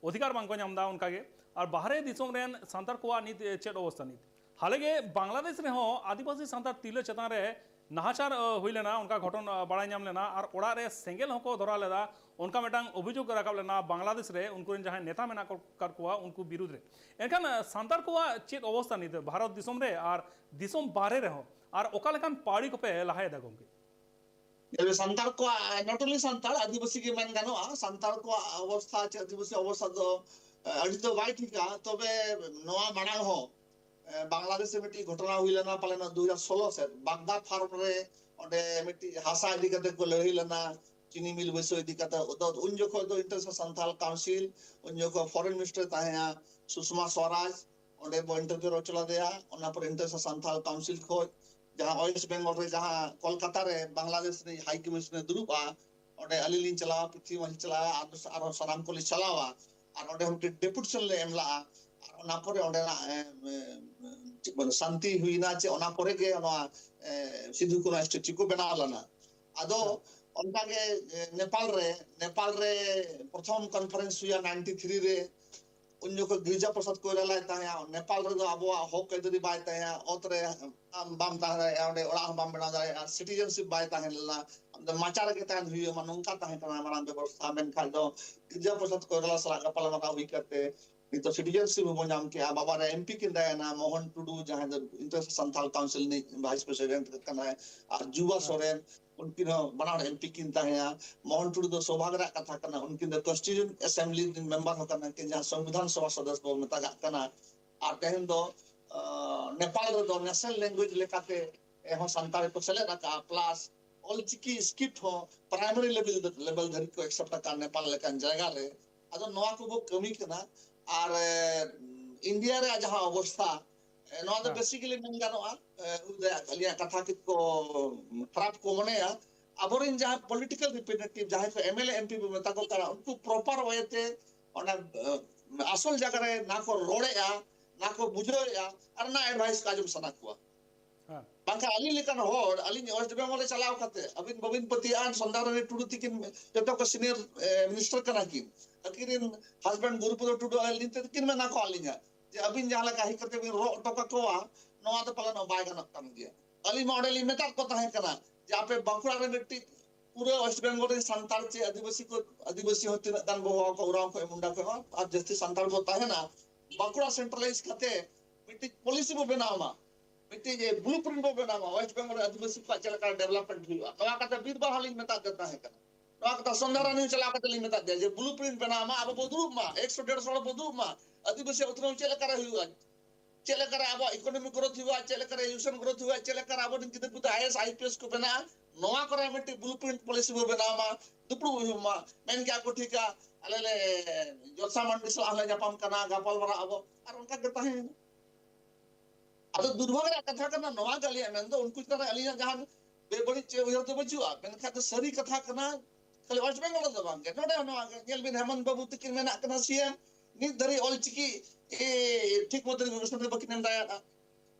ᱚᱫᱷᱤᱠᱟᱨ ᱵᱟᱝᱠᱚ ᱧᱟᱢ ᱮᱫᱟ ᱚᱱᱠᱟᱜᱮ᱾ ᱟᱨ ᱵᱟᱦᱨᱮ ᱫᱤᱥᱚᱢ ᱨᱮᱱ ᱥᱟᱱᱛᱟᱲ ᱠᱚᱣᱟᱜ ᱱᱤᱛ ᱪᱮᱫ ᱚᱵᱚᱥᱛᱟ? ᱱᱤᱛ ᱦᱟᱞᱮᱜᱮ ᱵᱟᱝᱞᱟᱫᱮᱥ ᱨᱮᱦᱚᱸ ᱟᱹᱫᱤᱵᱟᱹᱥᱤ ᱥᱟᱱᱛᱟᱲ ᱛᱤᱨᱞᱟᱹ ᱪᱮᱛᱟᱱ ᱨᱮ ᱱᱟᱦᱟᱪᱟᱨ ᱟᱹ, ᱦᱩᱭ ᱞᱮᱱᱟ, ᱚᱱᱠᱟ ᱜᱷᱚᱴᱚᱱ ᱟᱹ, ᱵᱟᱲᱟᱭ ᱧᱟᱢ ᱞᱮᱱᱟ ᱟᱨ ᱚᱲᱟᱜ ᱨᱮ ᱥᱮᱸᱜᱮᱞ ᱦᱚᱸᱠᱚ ᱫᱷᱚᱨᱟᱣ ᱞᱮᱫᱟ, ᱚᱱᱠᱟ ᱢᱤᱫᱴᱟᱝ ᱚᱵᱷᱤᱡᱳᱜᱽ ᱨᱟᱠᱟᱵ ᱞᱮᱱᱟ ᱵᱟᱝᱞᱟᱫᱮᱥ ᱨᱮ ᱩᱱᱠᱩ ᱨᱮᱱ ᱡᱟᱦᱟᱸᱭ ᱱᱮᱛᱟ ᱢᱮᱱᱟᱜ ᱠᱚ- ᱟᱠᱟᱫ ᱠᱚᱣᱟ ᱩᱱᱠᱩ ᱵᱤᱨᱩᱫᱽ ᱨᱮ᱾ ᱮᱱᱠᱷᱟᱱ ᱟᱹ, ᱥᱟᱱᱛᱟᱲ ᱠᱚᱣᱟᱜ ᱪᱮᱫ ᱚᱵᱚᱥᱛᱟ ᱱᱤᱛ ᱵᱷᱟᱨᱚᱛ ᱫᱤᱥᱚᱢ ᱨᱮ ᱟᱨ ᱫᱤᱥᱚᱢ ᱵᱟᱦᱨᱮ ᱨᱮᱦᱚᱸ, ᱟᱨ ᱚᱠᱟ ᱞᱮᱠᱟᱱ ᱯᱟᱹᱣᱲᱤ ᱠᱚᱯᱮ ᱞᱟᱦᱟᱭᱮᱫᱟ ᱜᱚᱢᱠᱮ? ᱧᱮᱞ ᱢᱮ, ᱥᱟᱱᱛᱟᱲ ᱠᱚᱣᱟᱜ, not only ᱥᱟᱱᱛᱟᱲ, ᱟᱹᱫᱤᱵᱟᱹᱥᱤ ᱜᱮ ᱢᱮᱱ ᱜᱟᱱᱚᱜᱼᱟ, ᱥᱟᱱᱛᱟᱲ ᱠᱚᱣᱟᱜ ᱚᱵᱚᱥᱛᱷᱟ ᱪᱮ ᱟᱹᱫᱤᱵᱟᱹᱥᱤ ᱚᱵᱚᱥᱛᱷᱟ ᱫᱚ ᱟᱹᱰᱤ ᱫᱚ ᱵᱟᱭ ᱴᱷᱤᱠᱟ᱾ ᱛᱚᱵᱮ ᱱᱚᱣᱟ ᱢᱟᱲᱟᱝ ᱦᱚᱸ ᱮ, ᱵᱟᱝᱞᱟᱫᱮᱥ ᱨᱮ ᱢᱤᱫᱴᱤᱡ ᱜᱷᱚᱴᱚᱱᱟ ᱦᱩᱭ ᱞᱮᱱᱟ ᱯᱟᱞᱮᱱ ᱫᱩ ᱦᱟᱡᱟᱨ ᱥᱳᱞᱳ ᱥᱮᱫ, ᱵᱟᱜᱽᱫᱟ ᱯᱷᱟᱨᱢ ᱨᱮ ᱚᱸᱰᱮ ᱢᱤᱫᱴᱤᱡ ᱦᱟᱥᱟ ᱤᱫᱤ ᱠᱟᱛᱮ ᱠᱚ ᱞᱟᱹᱲᱦᱟᱹᱭ ᱞᱮᱱᱟ, ᱪᱤᱱᱤ ᱢᱤᱞ ᱵᱟᱹᱭᱥᱟᱹᱣ ᱤᱫᱤ ᱠᱟᱛᱮ᱾ ᱟᱫᱚ ᱩᱱ ᱡᱚᱠᱷᱚᱱ ᱫᱚ International Santhal Council, ᱩᱱ ᱡᱚᱠᱷᱚᱱ foreign minister ᱛᱟᱦᱮᱸᱭᱟ ᱥᱩᱥᱢᱟ ᱥᱣᱟᱨᱟᱡᱽ, ᱚᱸᱰᱮ ᱵᱚ interview ᱦᱚᱪᱚ ᱞᱮᱫᱮᱭᱟ᱾ ᱚᱱᱟ ᱯᱚᱨᱮ International Santhal Council ᱠᱷᱚᱱ ᱡᱟᱦᱟᱸ ᱳᱭᱮᱥᱴ ᱵᱮᱝᱜᱚᱞ ᱨᱮ ᱡᱟᱦᱟᱸ ᱠᱳᱞᱠᱟᱛᱟ ᱨᱮ ᱵᱟᱝᱞᱟᱫᱮᱥ ᱨᱤᱱᱤᱡ ᱦᱟᱭ ᱠᱚᱢᱤᱥᱚᱱᱟᱨ ᱫᱩᱲᱩᱵᱼᱟ, ᱚᱸᱰᱮ ᱟᱹᱞᱤᱧ ᱞᱤᱧ ᱪᱟᱞᱟᱣᱟ, ᱯᱨᱤᱛᱷᱤ ᱢᱟᱹᱡᱷᱤ ᱪᱟᱞᱟᱣᱟ, ᱟᱨ ᱟᱨᱦᱚᱸ ᱥᱟᱱᱟᱢ ᱠᱚᱞᱮ ᱪᱟᱞᱟᱣᱟ᱾ ᱟᱨ ᱚᱸᱰᱮ ᱦᱚᱸ ᱢᱤᱫᱴᱮᱱ ᱰᱮᱯᱩᱴᱮᱥᱚᱱ ᱞᱮ ᱮᱢ ᱞᱟᱜᱼᱟ᱾ ᱟᱨ ᱚᱱᱟ ᱯᱚᱨᱮ ᱚᱸᱰᱮᱱᱟᱜ, ᱮ, ᱮ, ᱪᱮᱫ ᱵᱚᱞᱮ, ᱥᱟᱱᱛᱤ ᱦᱩᱭᱱᱟ, ᱪᱮ ᱚᱱᱟ ᱯᱚᱨᱮ ᱜᱮ ᱱᱚᱣᱟ, ᱮ, ᱥᱤᱫᱷᱩ ᱠᱟᱹᱱᱦᱩ ᱥᱴᱮᱪᱩ ᱠᱚ ᱵᱮᱱᱟᱣ ᱞᱮᱱᱟ᱾ ᱟᱫᱚ ᱚᱱᱠᱟᱜᱮ, ᱮ, ᱱᱮᱯᱟᱞ ᱨᱮ, ᱱᱮᱯᱟᱞ ᱨᱮ ᱯᱨᱚᱛᱷᱚᱢ ᱠᱚᱱᱯᱷᱟᱨᱮᱱᱥ ᱦᱩᱭᱟ ninety three ᱨᱮ᱾ ᱩᱱ ᱡᱚᱠᱷᱚᱱ ᱜᱤᱨᱡᱟ ᱯᱨᱚᱥᱟᱫᱽ ᱠᱚᱭᱨᱟᱞᱟᱭ ᱛᱟᱦᱮᱸ, ᱱᱮᱯᱟᱞ ᱨᱮᱫᱚ ᱟᱵᱚᱣᱟᱜ ᱦᱚᱠ ᱟᱹᱭᱫᱟᱹᱨᱤ ᱵᱟᱭ ᱛᱟᱦᱮᱸ, ᱚᱛ ᱨᱮ ᱟᱢ ᱵᱟᱢ ᱛᱟᱦᱮᱸ ᱫᱟᱲᱮᱭᱟᱜᱼᱟ, ᱚᱸᱰᱮ ᱚᱲᱟᱜ ᱦᱚᱸ ᱵᱟᱢ ᱵᱮᱱᱟᱣ ᱫᱟᱲᱮᱭᱟᱜᱼᱟ, ᱥᱤᱴᱤᱡᱮᱱᱥᱤᱯ ᱵᱟᱭ ᱛᱟᱦᱮᱸ ᱞᱮᱱᱟ, ᱟᱢ ᱫᱚ ᱢᱟᱪᱟ ᱨᱮᱜᱮ ᱛᱟᱦᱮᱱ ᱦᱩᱭᱩᱜ ᱟᱢᱟ, ᱱᱚᱝᱠᱟ ᱛᱟᱦᱮᱸ ᱠᱟᱱᱟ ᱢᱟᱲᱟᱝ ᱵᱮᱵᱚᱥᱛᱷᱟ᱾ ᱢᱮᱱᱠᱷᱟᱱ ᱫᱚ ᱜᱤᱨᱡᱟ ᱯᱨᱚᱥᱟᱫᱽ ᱠᱚᱭᱨᱟᱞᱟ ᱥᱟᱞᱟᱜ ᱜᱟᱯᱟᱞᱢᱟᱨᱟᱣ ᱦᱩᱭ ᱠᱟᱛᱮ ᱱᱤᱛᱚᱜ ᱥᱤᱴᱤᱡᱮᱱᱥᱤᱯ ᱦᱚᱸᱵᱚᱱ ᱧᱟᱢ ᱠᱮᱜᱼᱟ᱾ ᱵᱟᱵᱟ ᱨᱮ ᱮᱢᱯᱤ ᱠᱤᱱ ᱛᱟᱦᱮᱸᱱᱟ, ᱢᱳᱦᱚᱱ ᱴᱩᱰᱩ, ᱡᱟᱦᱟᱸᱭ ᱫᱚ ᱤᱱᱴᱟᱨᱱᱮᱥᱱᱟᱞ ᱥᱟᱱᱛᱟᱞ ᱠᱟᱣᱩᱱᱥᱤᱞ ᱨᱤᱱᱤᱡ ᱵᱷᱟᱭᱤᱥ ᱯᱨᱮᱥᱤᱰᱮᱱᱴ ᱠᱟᱱᱟᱭ, ᱟᱨ ᱡᱩᱵᱟ ᱥᱚᱨᱮᱱ, ᱩᱱᱠᱤᱱ ᱦᱚᱸ ᱵᱟᱱᱟᱨ ᱮᱢᱯᱤ ᱠᱤᱱ ᱛᱟᱦᱮᱸᱭᱟ᱾ ᱢᱳᱦᱚᱱ ᱴᱩᱰᱩ ᱫᱚ ᱥᱳᱵᱷᱟᱜᱽ ᱨᱮᱭᱟᱜ ᱠᱟᱛᱷᱟ ᱠᱟᱱᱟ, ᱩᱱᱠᱤᱱ ᱫᱚ ᱠᱚᱱᱥᱴᱤᱴᱩᱭᱮᱱᱴ ᱮᱥᱮᱢᱵᱞᱤ ᱨᱤᱱ ᱢᱮᱢᱵᱟᱨ ᱦᱚᱸ ᱠᱟᱱᱟ ᱠᱤᱱ, ᱡᱟᱦᱟᱸ ᱥᱚᱝᱵᱤᱫᱷᱟᱱ ᱥᱚᱵᱷᱟ ᱥᱚᱫᱚᱥᱥᱚ ᱵᱚ ᱢᱮᱛᱟᱜᱟᱜ ᱠᱟᱱᱟ᱾ ᱟᱨ ᱛᱮᱦᱮᱧ ᱫᱚ, ᱟᱸ, ᱱᱮᱯᱟᱞ ᱨᱮᱫᱚ ᱱᱮᱥᱱᱟᱞ ᱞᱮᱝᱜᱩᱭᱮᱡᱽ ᱞᱮᱠᱟᱛᱮ ᱦᱚᱸ ᱥᱟᱱᱛᱟᱲᱤ ᱠᱚ ᱥᱮᱞᱮᱫ ᱟᱠᱟᱫᱼᱟ, ᱯᱞᱟᱥ ᱚᱞᱪᱤᱠᱤ ᱥᱠᱨᱤᱯᱴ ᱦᱚᱸ ᱯᱨᱟᱭᱢᱟᱨᱤ ᱞᱮᱵᱮᱞ, ᱞᱮᱵᱮᱞ ᱫᱷᱟᱹᱨᱤᱡ ᱠᱚ ᱮᱠᱥᱮᱯᱴ ᱟᱠᱟᱫ ᱱᱮᱯᱟᱞ ᱞᱮᱠᱟᱱ ᱡᱟᱭᱜᱟ ᱨᱮ᱾ ᱟᱫᱚ ᱱᱚᱣᱟ ᱠᱚᱵᱚ ᱠᱟᱹᱢᱤ ᱠᱟᱱᱟ᱾ ᱟᱨ ᱤᱱᱰᱤᱭᱟ ᱨᱮᱭᱟᱜ ᱡᱟᱦᱟᱸ ᱚᱵᱚᱥᱛᱷᱟ, ᱱᱚᱣᱟ ᱫᱚ ᱵᱮᱥᱤᱠᱟᱞᱤ ᱢᱮᱱ ᱜᱟᱱᱚᱜᱼᱟ, ᱟᱹᱞᱤᱧᱟᱜ ᱠᱟᱛᱷᱟ ᱠᱚ ᱠᱷᱟᱨᱟᱯ ᱠᱚ ᱢᱚᱱᱮᱭᱟ᱾ ᱟᱵᱚᱨᱮᱱ ᱡᱟᱦᱟᱸ ᱯᱚᱞᱤᱴᱤᱠᱟᱞ ᱨᱤᱯᱨᱮᱡᱮᱱᱴᱮᱴᱤᱵᱷ, ᱡᱟᱦᱟᱸᱭ ᱠᱚ M L A, M P ᱵᱚ ᱢᱮᱛᱟ ᱠᱚ ᱠᱟᱱᱟ, ᱩᱱᱠᱩ ᱯᱨᱚᱯᱟᱨ ᱳᱭᱮ ᱛᱮ ᱚᱱᱟ ᱟᱥᱚᱞ ᱡᱟᱭᱜᱟ ᱨᱮ ᱱᱟ ᱠᱚ ᱨᱚᱲᱮᱜᱼᱟ, ᱱᱟ ᱠᱚ ᱵᱩᱡᱷᱟᱹᱣᱮᱜᱼᱟ, ᱟᱨ ᱱᱟ ᱮᱰᱵᱷᱟᱭᱤᱥ ᱠᱚ ᱟᱸᱡᱚᱢ ᱥᱟᱱᱟ ᱠᱚᱣᱟ᱾ ᱵᱟᱝᱠᱷᱟᱱ ᱟᱹᱞᱤᱧ ᱞᱮᱠᱟᱱ ᱦᱚᱲ, ᱟᱹᱞᱤᱧ ᱳᱭᱮᱥᱴ ᱵᱮᱝᱜᱚᱞ ᱨᱮ ᱪᱟᱞᱟᱣ ᱠᱟᱛᱮ ᱟᱹᱵᱤᱱ ᱵᱟᱹᱵᱤᱱ ᱯᱟᱹᱛᱭᱟᱹᱜᱼᱟ, ᱥᱚᱱᱫᱷᱟᱨᱟᱱᱤ ᱴᱩᱰᱩ ᱛᱤᱠᱤᱱ ᱡᱚᱛᱚ ᱠᱚ ᱥᱤᱱᱤᱭᱚᱨ ᱢᱤᱱᱤᱥᱴᱟᱨ ᱠᱟᱱᱟ ᱠᱤᱱ, ᱟᱹᱠᱤᱱ ᱨᱮᱱ ᱦᱟᱡᱵᱮᱱᱰ ᱜᱩᱨᱩᱯᱚᱫᱚ ᱴᱩᱰᱩ ᱟᱹᱞᱤᱧ ᱛᱮ ᱠᱤᱱ ᱢᱮᱱᱟ ᱠᱚ ᱟᱹᱞᱤᱧᱟ ᱡᱮ ᱟᱹᱵᱤᱱ ᱡᱟᱦᱟᱸ ᱞᱮᱠᱟ ᱦᱮᱡ ᱠᱟᱛᱮ ᱵᱤᱱ ᱨᱚᱜ ᱦᱚᱴᱚ ᱠᱟᱠᱚᱣᱟ, ᱱᱚᱣᱟ ᱫᱚ ᱯᱟᱞᱮᱱ ᱵᱟᱭ ᱜᱟᱱᱚᱜ ᱠᱟᱱ ᱜᱮᱭᱟ᱾ ᱟᱹᱞᱤᱧ ᱢᱟ ᱚᱸᱰᱮ ᱞᱤᱧ ᱢᱮᱛᱟᱫ ᱠᱚ ᱛᱟᱦᱮᱸ ᱠᱟᱱᱟ ᱡᱮ ᱟᱯᱮ ᱵᱟᱸᱠᱩᱲᱟ ᱨᱮ ᱢᱤᱫᱴᱤᱡ ᱯᱩᱨᱟᱹ ᱳᱭᱮᱥᱴ ᱵᱮᱝᱜᱚᱞ ᱨᱮᱱ ᱥᱟᱱᱛᱟᱲ ᱪᱮ ᱟᱹᱫᱤᱵᱟᱹᱥᱤ ᱠᱚ, ᱟᱹᱫᱤᱵᱟᱹᱥᱤ ᱦᱚᱸ ᱛᱤᱱᱟᱹᱜ ᱜᱟᱱ ᱵᱚ ᱦᱚᱦᱚ ᱠᱚ ᱳᱨᱟᱣ ᱠᱷᱚᱡ ᱢᱩᱱᱰᱟ ᱠᱷᱚᱡ ᱦᱚᱸ ᱟᱨ ᱡᱟᱹᱥᱛᱤ ᱥᱟᱱᱛᱟᱲ ᱵᱚ ᱛᱟᱦᱮᱱᱟ, ᱵᱟᱸᱠᱩᱲᱟ ᱥᱮᱱᱴᱨᱟᱞᱟᱭᱤᱡᱽ ᱠᱟᱛᱮ ᱢᱤᱫᱴᱤᱡ ᱯᱚᱞᱤᱥᱤ ᱵᱚ ᱵᱮᱱᱟᱣ ᱢᱟ, ᱢᱤᱫᱴᱤᱡ ᱵᱞᱩ ᱯᱨᱤᱱᱴ ᱵᱚ ᱵᱮᱱᱟᱣ ᱢᱟ, ᱳᱭᱮᱥᱴ ᱵᱮᱝᱜᱚᱞ ᱨᱮ ᱟᱹᱫᱤᱵᱟᱹᱥᱤ ᱠᱚᱣᱟᱜ ᱪᱮᱫ ᱞᱮᱠᱟ ᱰᱮᱵᱷᱞᱚᱯᱢᱮᱱᱴ ᱦᱩᱭᱩᱜᱼᱟ᱾ ᱱᱚᱣᱟ ᱠᱟᱛᱷᱟ ᱵᱤᱨ ᱵᱟᱦᱟ ᱞᱤᱧ ᱢᱮᱛᱟᱫ ᱠᱚ ᱛᱟᱦᱮᱸ ᱠᱟᱱᱟ᱾ ᱱᱚᱣᱟ ᱠᱟᱛᱷᱟ ᱥᱚᱱᱫᱷᱟᱨᱟᱱᱤ ᱪᱟᱞᱟᱣ ᱠᱟᱛᱮ ᱞᱤᱧ ᱢᱮᱛᱟᱫ ᱫᱮᱭᱟ ᱡᱮ ᱵᱞᱩ ᱯᱨᱤᱱᱴ ᱵᱮᱱᱟᱣ ᱢᱟ, ᱟᱵᱚ ᱵᱚ ᱫᱩᱲᱩᱵ ᱢᱟ, ᱮᱠᱥᱚ ᱰᱮᱲᱥᱚ ᱦᱚᱲ ᱵᱚ ᱫᱩᱲᱩᱵ ᱢᱟ, ᱟᱹᱫᱤᱵᱟᱹᱥᱤ ᱩᱛᱱᱟᱹᱣ ᱪᱮᱫ ᱞᱮᱠᱟᱨᱮ ᱦᱩᱭᱩᱜᱼᱟ, ᱪᱮᱫ ᱞᱮᱠᱟᱨᱮ ᱟᱵᱚᱣᱟᱜ ᱤᱠᱳᱱᱚᱢᱤ ᱜᱨᱳᱛᱷ ᱦᱩᱭᱩᱜᱼᱟ, ᱪᱮᱫ ᱞᱮᱠᱟᱨᱮ ᱮᱡᱩᱠᱮᱥᱚᱱ ᱜᱨᱳᱛᱷ ᱦᱩᱭᱩᱜᱼᱟ, ᱪᱮᱫ ᱞᱮᱠᱟᱨᱮ ᱟᱵᱚᱨᱮᱱ ᱜᱤᱫᱟᱹᱨ ᱯᱤᱫᱟᱹᱨ I A S, I P S ᱠᱚ ᱵᱮᱱᱟᱜᱼᱟ, ᱱᱚᱣᱟ ᱠᱚᱨᱮ ᱢᱤᱫᱴᱤᱡ ᱵᱞᱩ ᱯᱨᱤᱱᱴ ᱯᱚᱞᱤᱥᱤ ᱵᱚ ᱵᱮᱱᱟᱣ ᱢᱟ᱾ ᱫᱩᱯᱲᱩᱵ ᱦᱩᱭᱩᱜ ᱢᱟ, ᱢᱮᱱ ᱠᱮᱭᱟ ᱠᱚ ᱴᱷᱤᱠᱟ, ᱟᱞᱮ ᱞᱮ ᱡᱚᱞᱥᱟ ᱢᱟᱱᱰᱤ ᱥᱟᱞᱟᱜ ᱦᱚᱸᱞᱮ ᱧᱟᱯᱟᱢ ᱠᱟᱱᱟ, ᱜᱟᱯᱟᱞ ᱢᱟᱨᱟᱣ ᱟᱵᱚ, ᱟᱨ ᱚᱱᱠᱟ ᱜᱮ ᱛᱟᱦᱮᱸᱭᱮᱱᱟ᱾ ᱟᱫᱚ ᱫᱩᱨᱵᱷᱟᱜᱽ ᱨᱮᱭᱟᱜ ᱠᱟᱛᱷᱟ ᱠᱟᱱᱟ, ᱱᱚᱣᱟ ᱜᱮ ᱟᱹᱞᱤᱧᱟᱜ ᱢᱮᱱ ᱫᱚ, ᱩᱱᱠᱩ ᱪᱮᱛᱟᱱ ᱨᱮ ᱟᱹᱞᱤᱧᱟᱜ ᱡᱟᱦᱟᱸ ᱵᱮᱵᱟᱹᱲᱤᱡ ᱪᱮᱫ ᱩᱭᱦᱟᱹᱨ ᱫᱚ ᱵᱟᱹᱪᱩᱜᱼᱟ, ᱢᱮᱱᱠᱷᱟᱱ ᱫᱚ ᱥᱟᱹᱨᱤ ᱠᱟᱛᱷᱟ ᱠᱟᱱᱟ, ᱠᱷᱟᱹᱞᱤ ᱳᱭᱮᱥᱴ ᱵᱮᱝᱜᱚᱞ ᱨᱮᱫᱚ ᱵᱟᱝ ᱜᱮ, ᱱᱚᱰᱮ ᱦᱚᱸ ᱱᱚᱣᱟ ᱜᱮ ᱧᱮᱞ ᱵᱤᱱ, ᱦᱮᱢᱚᱱᱛ ᱵᱟᱹᱵᱩ ᱛᱤᱠᱤᱱ ᱢᱮᱱᱟᱜ ᱠᱤᱱᱟ ᱥᱤ ᱮᱢ, ᱱᱤᱛ ᱫᱷᱟᱹᱨᱤᱡ ᱚᱞᱪᱤᱠᱤ, ᱮ, ᱴᱷᱤᱠ ᱢᱚᱛᱚ ᱨᱮᱡᱩᱞᱮᱥᱚᱱ ᱨᱮ ᱵᱟᱹᱠᱤᱱ ᱮᱢ ᱫᱟᱲᱮᱭᱟᱜᱼᱟ᱾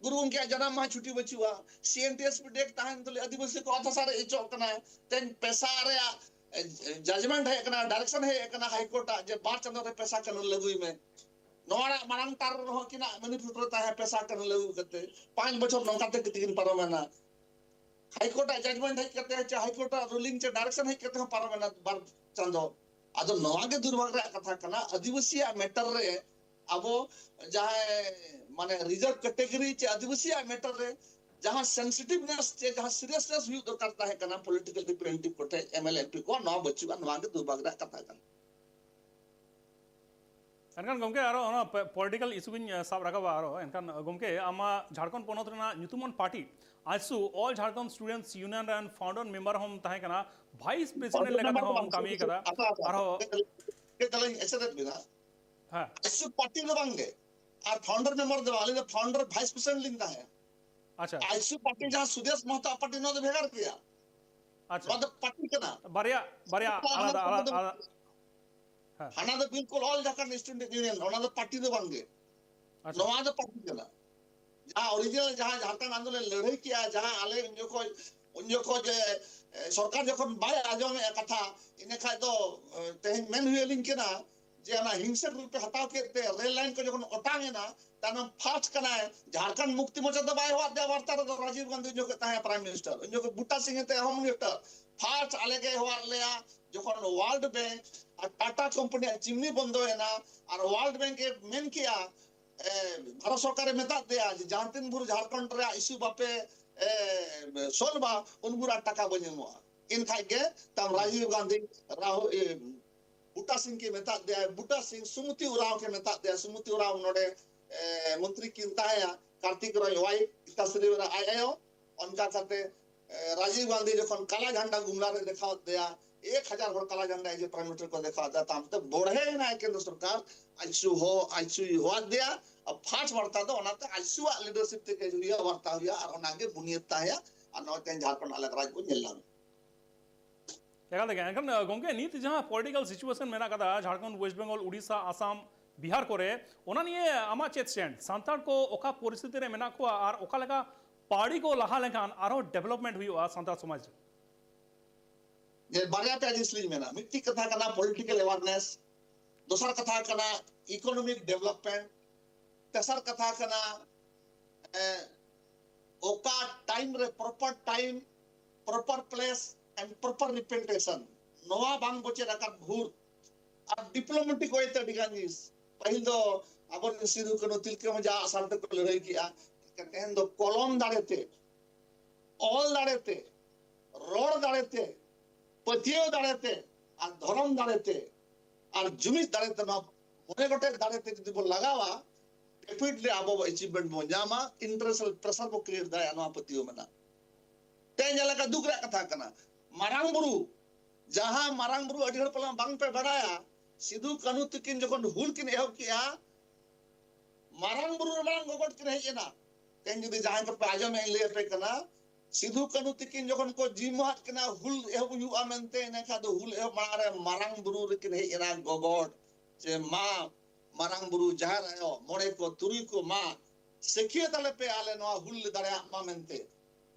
ᱜᱩᱨᱩ ᱜᱚᱢᱠᱮᱭᱟᱜ ᱡᱟᱱᱟᱢ ᱢᱟᱦᱟ ᱪᱷᱩᱴᱤ ᱵᱟᱹᱪᱩᱜᱼᱟ, ᱥᱤ ᱮᱱ ᱴᱤ ᱮᱥ ᱯᱤ ᱰᱮ ᱛᱟᱦᱮᱱ ᱛᱩᱞᱩᱡ ᱟᱹᱫᱤᱵᱟᱹᱥᱤ ᱠᱚ ᱚᱛ ᱦᱟᱥᱟ ᱨᱮ ᱚᱪᱚᱜ ᱠᱟᱱᱟ, ᱛᱮᱦᱮᱧ ᱯᱮᱥᱟ ᱨᱮᱭᱟᱜ, ᱮ, ᱡᱟᱡᱽᱢᱮᱱᱴ ᱦᱮᱡ ᱟᱠᱟᱱᱟ, ᱰᱟᱭᱨᱮᱠᱥᱚᱱ ᱦᱮᱡ ᱟᱠᱟᱱᱟ ᱦᱟᱭ ᱠᱳᱨᱴ ᱟᱜ ᱡᱮ ᱵᱟᱨ ᱪᱟᱸᱫᱳ ᱨᱮ ᱯᱮᱥᱟ ᱠᱟᱹᱱᱩᱱ ᱞᱟᱹᱜᱩᱭ ᱢᱮ᱾ ᱱᱚᱣᱟ ᱨᱮᱱᱟᱜ ᱢᱟᱲᱟᱝ ᱛᱟᱨ ᱨᱮᱦᱚᱸ ᱩᱱᱠᱤᱱᱟᱜ ᱢᱮᱱᱤᱯᱷᱮᱥᱴᱳ ᱨᱮ ᱛᱟᱦᱮᱸ, ᱯᱮᱥᱟ ᱠᱟᱹᱱᱩᱱ ᱞᱟᱹᱜᱩ ᱠᱟᱛᱮ ᱯᱟᱸᱪ ᱵᱚᱪᱷᱚᱨ ᱱᱚᱝᱠᱟ ᱛᱮ ᱠᱤᱱ ᱯᱟᱨᱚᱢᱮᱱᱟ᱾ ᱦᱟᱭ ᱠᱳᱨᱴ ᱟᱜ ᱡᱟᱡᱽᱢᱮᱱᱴ ᱦᱮᱡ ᱠᱟᱛᱮ, ᱪᱮ ᱦᱟᱭ ᱠᱳᱨᱴ ᱟᱜ ᱨᱩᱞᱤᱝ, ᱪᱮ ᱰᱟᱭᱨᱮᱠᱥᱚᱱ ᱦᱮᱡ ᱠᱟᱛᱮ ᱦᱚᱸ ᱯᱟᱨᱚᱢᱮᱱᱟ ᱵᱟᱨ ᱪᱟᱸᱫᱳ᱾ ᱟᱫᱚ ᱱᱚᱣᱟ ᱜᱮ ᱫᱩᱨᱵᱷᱟᱜᱽ ᱨᱮᱭᱟᱜ ᱠᱟᱛᱷᱟ ᱠᱟᱱᱟ, ᱟᱹᱫᱤᱵᱟᱹᱥᱤᱭᱟᱜ ᱢᱮᱴᱟᱨ ᱨᱮ ᱟᱵᱚ ᱡᱟᱦᱟᱸᱭ ᱢᱟᱱᱮ ᱨᱤᱡᱟᱨᱵᱷ ᱠᱮᱴᱮᱜᱚᱨᱤ ᱪᱮ ᱟᱹᱫᱤᱵᱟᱹᱥᱤᱭᱟᱜ ᱢᱮᱴᱟᱨ ᱨᱮ ᱡᱟᱦᱟᱸ ᱥᱮᱱᱥᱤᱴᱤᱵᱷᱱᱮᱥ ᱪᱮ ᱡᱟᱦᱟᱸ ᱥᱤᱨᱤᱭᱟᱥᱱᱮᱥ ᱦᱩᱭᱩᱜ ᱫᱚᱨᱠᱟᱨ ᱛᱟᱦᱮᱸ ᱠᱟᱱᱟ ᱯᱚᱞᱤᱴᱤᱠᱟᱞ ᱨᱤᱯᱨᱮᱡᱮᱱᱴᱮᱴᱤᱵᱷ ᱠᱚᱴᱷᱮᱱ, M L A, M P ᱠᱚᱣᱟᱜ, ᱱᱚᱣᱟ ᱵᱟᱹᱪᱩᱜᱼᱟ᱾ ᱱᱚᱣᱟ ᱜᱮ ᱫᱩᱨᱵᱷᱟᱜᱽ ᱨᱮᱭᱟᱜ ᱠᱟᱛᱷᱟ ᱠᱟᱱᱟ᱾ ᱮᱱᱠᱷᱟᱱ ᱜᱚᱢᱠᱮ, ᱟᱨᱚ ᱚᱱᱟ ᱯᱚ-, political issue ᱜᱤᱧ, ᱮ, ᱥᱟᱵ ᱨᱟᱠᱟᱵᱟ ᱟᱨᱚ᱾ ᱮᱱᱠᱷᱟᱱ, ᱮ, ᱜᱚᱢᱠᱮ, ᱟᱢᱟᱜ ᱡᱷᱟᱲᱠᱷᱚᱸᱰ ᱯᱚᱱᱚᱛ ᱨᱮᱱᱟᱜ ᱧᱩᱛᱩᱢᱟᱱ party ᱟᱡᱥᱩ, All Jharkhand Students Union ᱨᱮᱱ founder member ᱦᱚᱸᱢ ᱛᱟᱦᱮᱸ ᱠᱟᱱᱟ, vice president ᱞᱮᱠᱟᱛᱮ ᱦᱚᱸᱢ ᱠᱟᱹᱢᱤ ᱠᱟᱫᱟ᱾ ᱟᱪᱪᱷᱟ, ᱟᱪᱪᱷᱟ᱾ ᱟᱨᱦᱚᱸ ᱠᱟᱹᱡ ᱛᱟᱞᱟᱝ ᱮᱥᱮᱫᱮᱫ ᱵᱮᱱᱟ᱾ ᱦᱮᱸ᱾ ᱟᱡᱥᱩ party ᱫᱚ ᱵᱟᱝ ᱜᱮ, ᱟᱨ founder member ᱫᱚ ᱵᱟᱝ, ᱟᱹᱞᱤᱧ ᱫᱚ founder vice president ᱞᱤᱧ ᱛᱟᱦᱮᱸ᱾ ᱟᱪᱪᱷᱟ᱾ ᱟᱡᱥᱩ party ᱡᱟᱦᱟᱸ ᱥᱩᱫᱮᱥ ᱢᱟᱦᱛᱟ party, ᱱᱚᱣᱟ ᱫᱚ ᱵᱷᱮᱜᱟᱨ ᱜᱮᱭᱟ᱾ ᱟᱪᱪᱷᱟ᱾ ᱱᱚᱣᱟ ᱫᱚ party ᱠᱟᱱᱟ᱾ ᱵᱟᱨᱭᱟ, ᱵᱟᱨᱭᱟ ᱟᱞᱟᱫᱟ, ᱟᱞᱟᱫᱟ, ᱟᱞᱟᱫᱟ᱾ ᱦᱮᱸ᱾ ᱦᱟᱱᱟ ᱫᱚ ᱵᱤᱞᱠᱩᱞ All Jharkhand Student Union, ᱚᱱᱟ ᱫᱚ party ᱫᱚ ᱵᱟᱝ ᱜᱮ᱾ ᱟᱪᱪᱷᱟ᱾ ᱱᱚᱣᱟ ᱫᱚ party ᱠᱟᱱᱟ᱾ ᱡᱟᱦᱟᱸ original, ᱡᱟᱦᱟᱸ ᱡᱷᱟᱲᱠᱷᱚᱸᱰ ᱟᱱᱫᱳᱞᱚᱱ ᱞᱟᱹᱲᱦᱟᱹᱭ ᱠᱮᱜᱼᱟ, ᱡᱟᱦᱟᱸ ᱟᱞᱮ ᱩᱱ ᱡᱚᱠᱷᱚᱡ, ᱩᱱ ᱡᱚᱠᱷᱚᱡ ᱡᱮ, ᱮ, ᱥᱚᱨᱠᱟᱨ ᱡᱚᱠᱷᱚᱱ ᱵᱟᱭ ᱟᱸᱡᱚᱢᱮᱜᱼᱟ ᱠᱟᱛᱷᱟ, ᱤᱱᱟᱹ ᱠᱷᱟᱡ ᱫᱚ, ᱮ, ᱛᱮᱦᱮᱧ ᱢᱮᱱ ᱦᱩᱭ ᱟᱹᱞᱤᱧ ᱠᱟᱱᱟ ᱡᱮ ᱚᱱᱟ ᱦᱤᱝᱥᱟᱹ ᱨᱩᱯ ᱮ ᱦᱟᱛᱟᱣ ᱠᱮᱫ ᱛᱮ ᱨᱮᱞ line ᱠᱚ ᱡᱚᱠᱷᱚᱱ ᱚᱴᱟᱝ ᱮᱱᱟ, ᱛᱟᱭᱱᱚᱢ first ᱠᱟᱱᱟᱭ, ᱡᱷᱟᱲᱠᱷᱚᱸᱰ ᱢᱩᱠᱛᱤ ᱢᱚᱨᱪᱟ ᱫᱚ ᱵᱟᱭ ᱦᱚᱦᱚᱣᱟᱫ ᱫᱮᱭᱟ ᱵᱟᱨᱛᱟ ᱨᱮᱫᱚ, ᱨᱟᱡᱤᱵᱽ ᱜᱟᱱᱫᱷᱤ ᱩᱱ ᱡᱚᱠᱷᱚᱡ ᱛᱟᱦᱮᱸ Prime Minister, ᱩᱱ ᱡᱚᱠᱷᱚᱡ ᱵᱩᱴᱟ ᱥᱤᱝ ᱮ ᱛᱟᱦᱮᱸ Home Minister᱾ First ᱟᱞᱮ ᱜᱮ ᱦᱚᱦᱚᱣᱟᱫ ᱞᱮᱭᱟ, ᱡᱚᱠᱷᱚᱱ World Bank ᱟᱨ ᱴᱟᱴᱟ ᱠᱳᱢᱯᱟᱱᱤᱭᱟᱜ ᱪᱤᱢᱱᱤ ᱵᱚᱱᱫᱚᱭᱮᱱᱟ ᱟᱨ World Bank ᱮ ᱢᱮᱱ ᱠᱮᱜᱼᱟ, ᱮ, ᱵᱷᱟᱨᱚᱛ ᱥᱚᱨᱠᱟᱨᱮ ᱢᱮᱛᱟᱫ ᱫᱮᱭᱟ ᱡᱮ ᱡᱟᱦᱟᱸ ᱛᱤᱱ ᱵᱷᱳᱨ ᱡᱷᱟᱲᱠᱷᱚᱸᱰ ᱨᱮᱭᱟᱜ issue ᱵᱟᱯᱮ, ᱮ, solve ᱟ, ᱩᱱ ᱵᱷᱳᱨ ᱟᱨ ᱴᱟᱠᱟ ᱵᱟᱹᱧ ᱮᱢᱚᱜᱼᱟ᱾ ᱮᱱᱠᱷᱟᱡ ᱜᱮ ᱛᱟᱢ ᱨᱟᱡᱤᱵᱽ ᱜᱟᱱᱫᱷᱤ, ᱨᱟᱦᱩᱞ, ᱮ, ᱵᱩᱴᱟ ᱥᱤᱝ ᱠᱤ ᱢᱮᱛᱟᱫ ᱫᱮᱭᱟ, ᱵᱩᱴᱟ ᱥᱤᱝ, ᱥᱩᱢᱩᱛᱤ ᱩᱨᱟᱣ ᱠᱤ ᱢᱮᱛᱟᱫ ᱫᱮᱭᱟ, ᱥᱩᱢᱩᱛᱤ ᱩᱨᱟᱣ ᱱᱚᱰᱮ, ᱮ, ᱢᱚᱱᱛᱨᱤ ᱠᱤᱱ ᱛᱟᱦᱮᱸᱭᱟ, ᱠᱟᱨᱛᱤᱠ ᱨᱚᱭ wife, ᱜᱤᱛᱟᱥᱨᱤ ᱨᱟᱭ ᱟᱡ ᱟᱭᱳ, ᱚᱱᱠᱟ ᱠᱟᱛᱮ, ᱮ, ᱨᱟᱡᱤᱵᱽ ᱜᱟᱱᱫᱷᱤ ᱡᱚᱠᱷᱚᱱ ᱠᱟᱞᱟ ᱡᱷᱟᱱᱰᱟ ᱜᱩᱢᱞᱟ ᱨᱮ ᱫᱮᱠᱷᱟᱣᱟᱫ ᱫᱮᱭᱟ, ᱮᱠ ᱦᱟᱡᱟᱨ ᱦᱚᱲ ᱠᱟᱞᱟ ᱡᱷᱟᱱᱰᱟ ᱮᱡᱮ Prime Minister ᱠᱚ ᱫᱮᱠᱷᱟᱣ ᱫᱟ, ᱛᱟᱢ ᱛᱮ ᱵᱚᱲᱦᱮ ᱮᱱᱟ ᱠᱮᱱᱫᱨᱚ ᱥᱚᱨᱠᱟᱨ, ᱟᱡᱥᱩ ᱦᱚ, ᱟᱡᱥᱩᱭ ᱦᱚᱦᱚᱣᱟᱫ ᱫᱮᱭᱟ, ᱟᱨ first ᱵᱟᱨᱛᱟ ᱫᱚ ᱚᱱᱟᱛᱮ ᱟᱡᱥᱩᱣᱟᱜ leadership ᱛᱮᱜᱮ ᱦᱩᱭᱩᱜᱼᱟ, ᱵᱟᱨᱛᱟ ᱦᱩᱭᱩᱜᱼᱟ, ᱟᱨ ᱚᱱᱟᱜᱮ ᱵᱩᱱᱤᱭᱟᱹᱫ ᱛᱟᱦᱮᱸᱭᱟ, ᱟᱨ ᱱᱚᱜᱼᱚᱭ ᱛᱮᱦᱮᱧ ᱡᱷᱟᱲᱠᱷᱚᱸᱰ ᱟᱞᱟᱜᱽ ᱨᱟᱡᱽ ᱵᱚᱱ ᱧᱮᱞ ᱧᱟᱢ᱾ ᱮᱠᱟᱞ ᱛᱮᱜᱮ᱾ ᱮᱱᱠᱷᱟᱱ, ᱟᱸ, ᱜᱚᱢᱠᱮ, ᱱᱤᱛ ᱡᱟᱦᱟᱸ political situation ᱢᱮᱱᱟᱜ ᱠᱟᱫᱟ ᱡᱷᱟᱲᱠᱷᱚᱸᱰ, West Bengal, ᱩᱲᱤᱥᱥᱟ, ᱟᱥᱟᱢ, ᱵᱤᱦᱟᱨ ᱠᱚᱨᱮ, ᱚᱱᱟ ᱱᱤᱭᱮ ᱟᱢᱟᱜ ᱪᱮᱫ stand? ᱥᱟᱱᱛᱟᱲ ᱠᱚ ᱚᱠᱟ ᱯᱚᱨᱤᱥᱛᱷᱤᱛᱤ ᱨᱮ ᱢᱮᱱᱟᱜ ᱠᱚᱣᱟ ᱟᱨ ᱚᱠᱟ ᱞᱮᱠᱟ ᱯᱟᱹᱣᱲᱤ ᱠᱚ ᱞᱟᱦᱟ ᱞᱮᱱᱠᱷᱟᱱ ᱟᱨᱦᱚᱸ development ᱦᱩᱭᱩᱜᱼᱟ ᱥᱟᱱᱛᱟᱲ ᱥᱚᱢᱟᱡᱽ ᱨᱮ? ᱡᱮ ᱵᱟᱨᱭᱟ ᱯᱮᱭᱟ ᱡᱤᱱᱤᱥ ᱞᱤᱧ ᱢᱮᱱᱟ᱾ ᱢᱤᱫᱴᱤᱡ ᱠᱟᱛᱷᱟ ᱠᱟᱱᱟ political awareness, ᱫᱚᱥᱟᱨ ᱠᱟᱛᱷᱟ ᱠᱟᱱᱟ economic development, ᱛᱮᱥᱟᱨ ᱠᱟᱛᱷᱟ ᱠᱟᱱᱟ, ᱮ, ᱚᱠᱟ time ᱨᱮ proper time, proper place and proper representation, ᱱᱚᱣᱟ ᱵᱟᱝ ᱵᱚ ᱪᱮᱫ ᱟᱠᱟᱫ ᱵᱷᱩᱨ᱾ ᱟᱨ diplomatic way ᱛᱮ ᱟᱹᱰᱤ ᱜᱟᱱ ᱡᱤᱱᱤᱥ, ᱯᱟᱹᱦᱤᱞ ᱫᱚ ᱟᱵᱚᱨᱮᱱ ᱥᱤᱫᱩ ᱠᱟᱹᱱᱦᱩ ᱛᱤᱞᱠᱟᱹ ᱢᱟᱹᱡᱷᱤ ᱟᱜ ᱥᱟᱨ ᱛᱮᱠᱚ ᱞᱟᱹᱲᱦᱟᱹᱭ ᱠᱮᱜᱼᱟ, ᱛᱮᱦᱮᱧ ᱫᱚ ᱠᱚᱞᱚᱢ ᱫᱟᱲᱮ ᱛᱮ, ᱚᱞ ᱫᱟᱲᱮ ᱛᱮ, ᱨᱚᱲ ᱫᱟᱲᱮ ᱛᱮ, ᱯᱟᱹᱛᱭᱟᱹᱣ ᱫᱟᱲᱮ ᱛᱮ, ᱟᱨ ᱫᱷᱚᱨᱚᱢ ᱫᱟᱲᱮ ᱛᱮ, ᱟᱨ ᱡᱩᱢᱤᱫ ᱫᱟᱲᱮ ᱛᱮ ᱱᱚᱣᱟ ᱢᱚᱬᱮ ᱜᱚᱴᱮᱡ ᱫᱟᱲᱮ ᱛᱮ ᱡᱩᱫᱤ ᱵᱚᱱ ᱞᱟᱜᱟᱣᱟ, rapidly ᱟᱵᱚ achievement ᱵᱚᱱ ᱧᱟᱢᱟ, international pressure ᱵᱚ clear ᱫᱟᱲᱮᱭᱟᱜᱼᱟ, ᱱᱚᱣᱟ ᱯᱟᱹᱛᱭᱟᱹᱣ ᱢᱮᱱᱟᱜᱼᱟ᱾ ᱛᱮᱦᱮᱧ ᱡᱟᱦᱟᱸ ᱞᱮᱠᱟ ᱫᱩᱠ ᱨᱮᱭᱟᱜ ᱠᱟᱛᱷᱟ ᱠᱟᱱᱟ, ᱢᱟᱨᱟᱝ ᱵᱩᱨᱩ, ᱡᱟᱦᱟᱸ ᱢᱟᱨᱟᱝ ᱵᱩᱨᱩ ᱟᱹᱰᱤ ᱦᱚᱲ ᱯᱟᱞᱮᱱ ᱵᱟᱝ ᱯᱮ ᱵᱟᱲᱟᱭᱟ, ᱥᱤᱫᱩ ᱠᱟᱹᱱᱦᱩ ᱛᱤᱠᱤᱱ ᱡᱚᱠᱷᱚᱱ ᱦᱩᱞ ᱠᱤᱱ ᱮᱦᱚᱵ ᱠᱮᱜᱼᱟ, ᱢᱟᱨᱟᱝ ᱵᱩᱨᱩ ᱨᱮ ᱢᱟᱨᱟᱝ ᱜᱚᱜᱚᱴ ᱠᱤᱱ ᱦᱮᱡ ᱮᱱᱟ᱾ ᱛᱮᱦᱮᱧ ᱡᱩᱫᱤ ᱡᱟᱦᱟᱸᱭ ᱠᱚᱯᱮ ᱟᱸᱡᱚᱢᱮᱫ, ᱤᱧ ᱞᱟᱹᱭ ᱟᱯᱮ ᱠᱟᱱᱟ, ᱥᱤᱫᱩ ᱠᱟᱹᱱᱦᱩ ᱛᱤᱠᱤᱱ ᱡᱚᱠᱷᱚᱱ ᱠᱚ ᱡᱤᱢᱟᱫ ᱠᱤᱱᱟ, ᱦᱩᱞ ᱮᱦᱚᱵ ᱦᱩᱭᱩᱜᱼᱟ ᱢᱮᱱᱛᱮ, ᱤᱱᱟᱹ ᱠᱷᱟᱱ ᱫᱚ ᱦᱩᱞ ᱮᱦᱚᱵ ᱢᱟᱲᱟᱝ ᱨᱮ ᱢᱟᱨᱟᱝ ᱵᱩᱨᱩ ᱨᱮᱠᱤᱱ ᱦᱮᱡ ᱮᱱᱟ ᱜᱚᱜᱚᱴ, ᱡᱮ ᱢᱟ ᱢᱟᱨᱟᱝ ᱵᱩᱨᱩ, ᱡᱟᱦᱮᱨ ᱟᱭᱳ, ᱢᱚᱬᱮ ᱠᱚ, ᱛᱩᱨᱩᱭ ᱠᱚ, ᱢᱟ ᱥᱟᱹᱠᱷᱤᱭᱟᱹ ᱛᱟᱞᱮ ᱯᱮ, ᱟᱞᱮ ᱱᱚᱣᱟ ᱦᱩᱞ ᱞᱮ ᱫᱟᱲᱮᱭᱟᱜ ᱢᱟ ᱢᱮᱱᱛᱮ᱾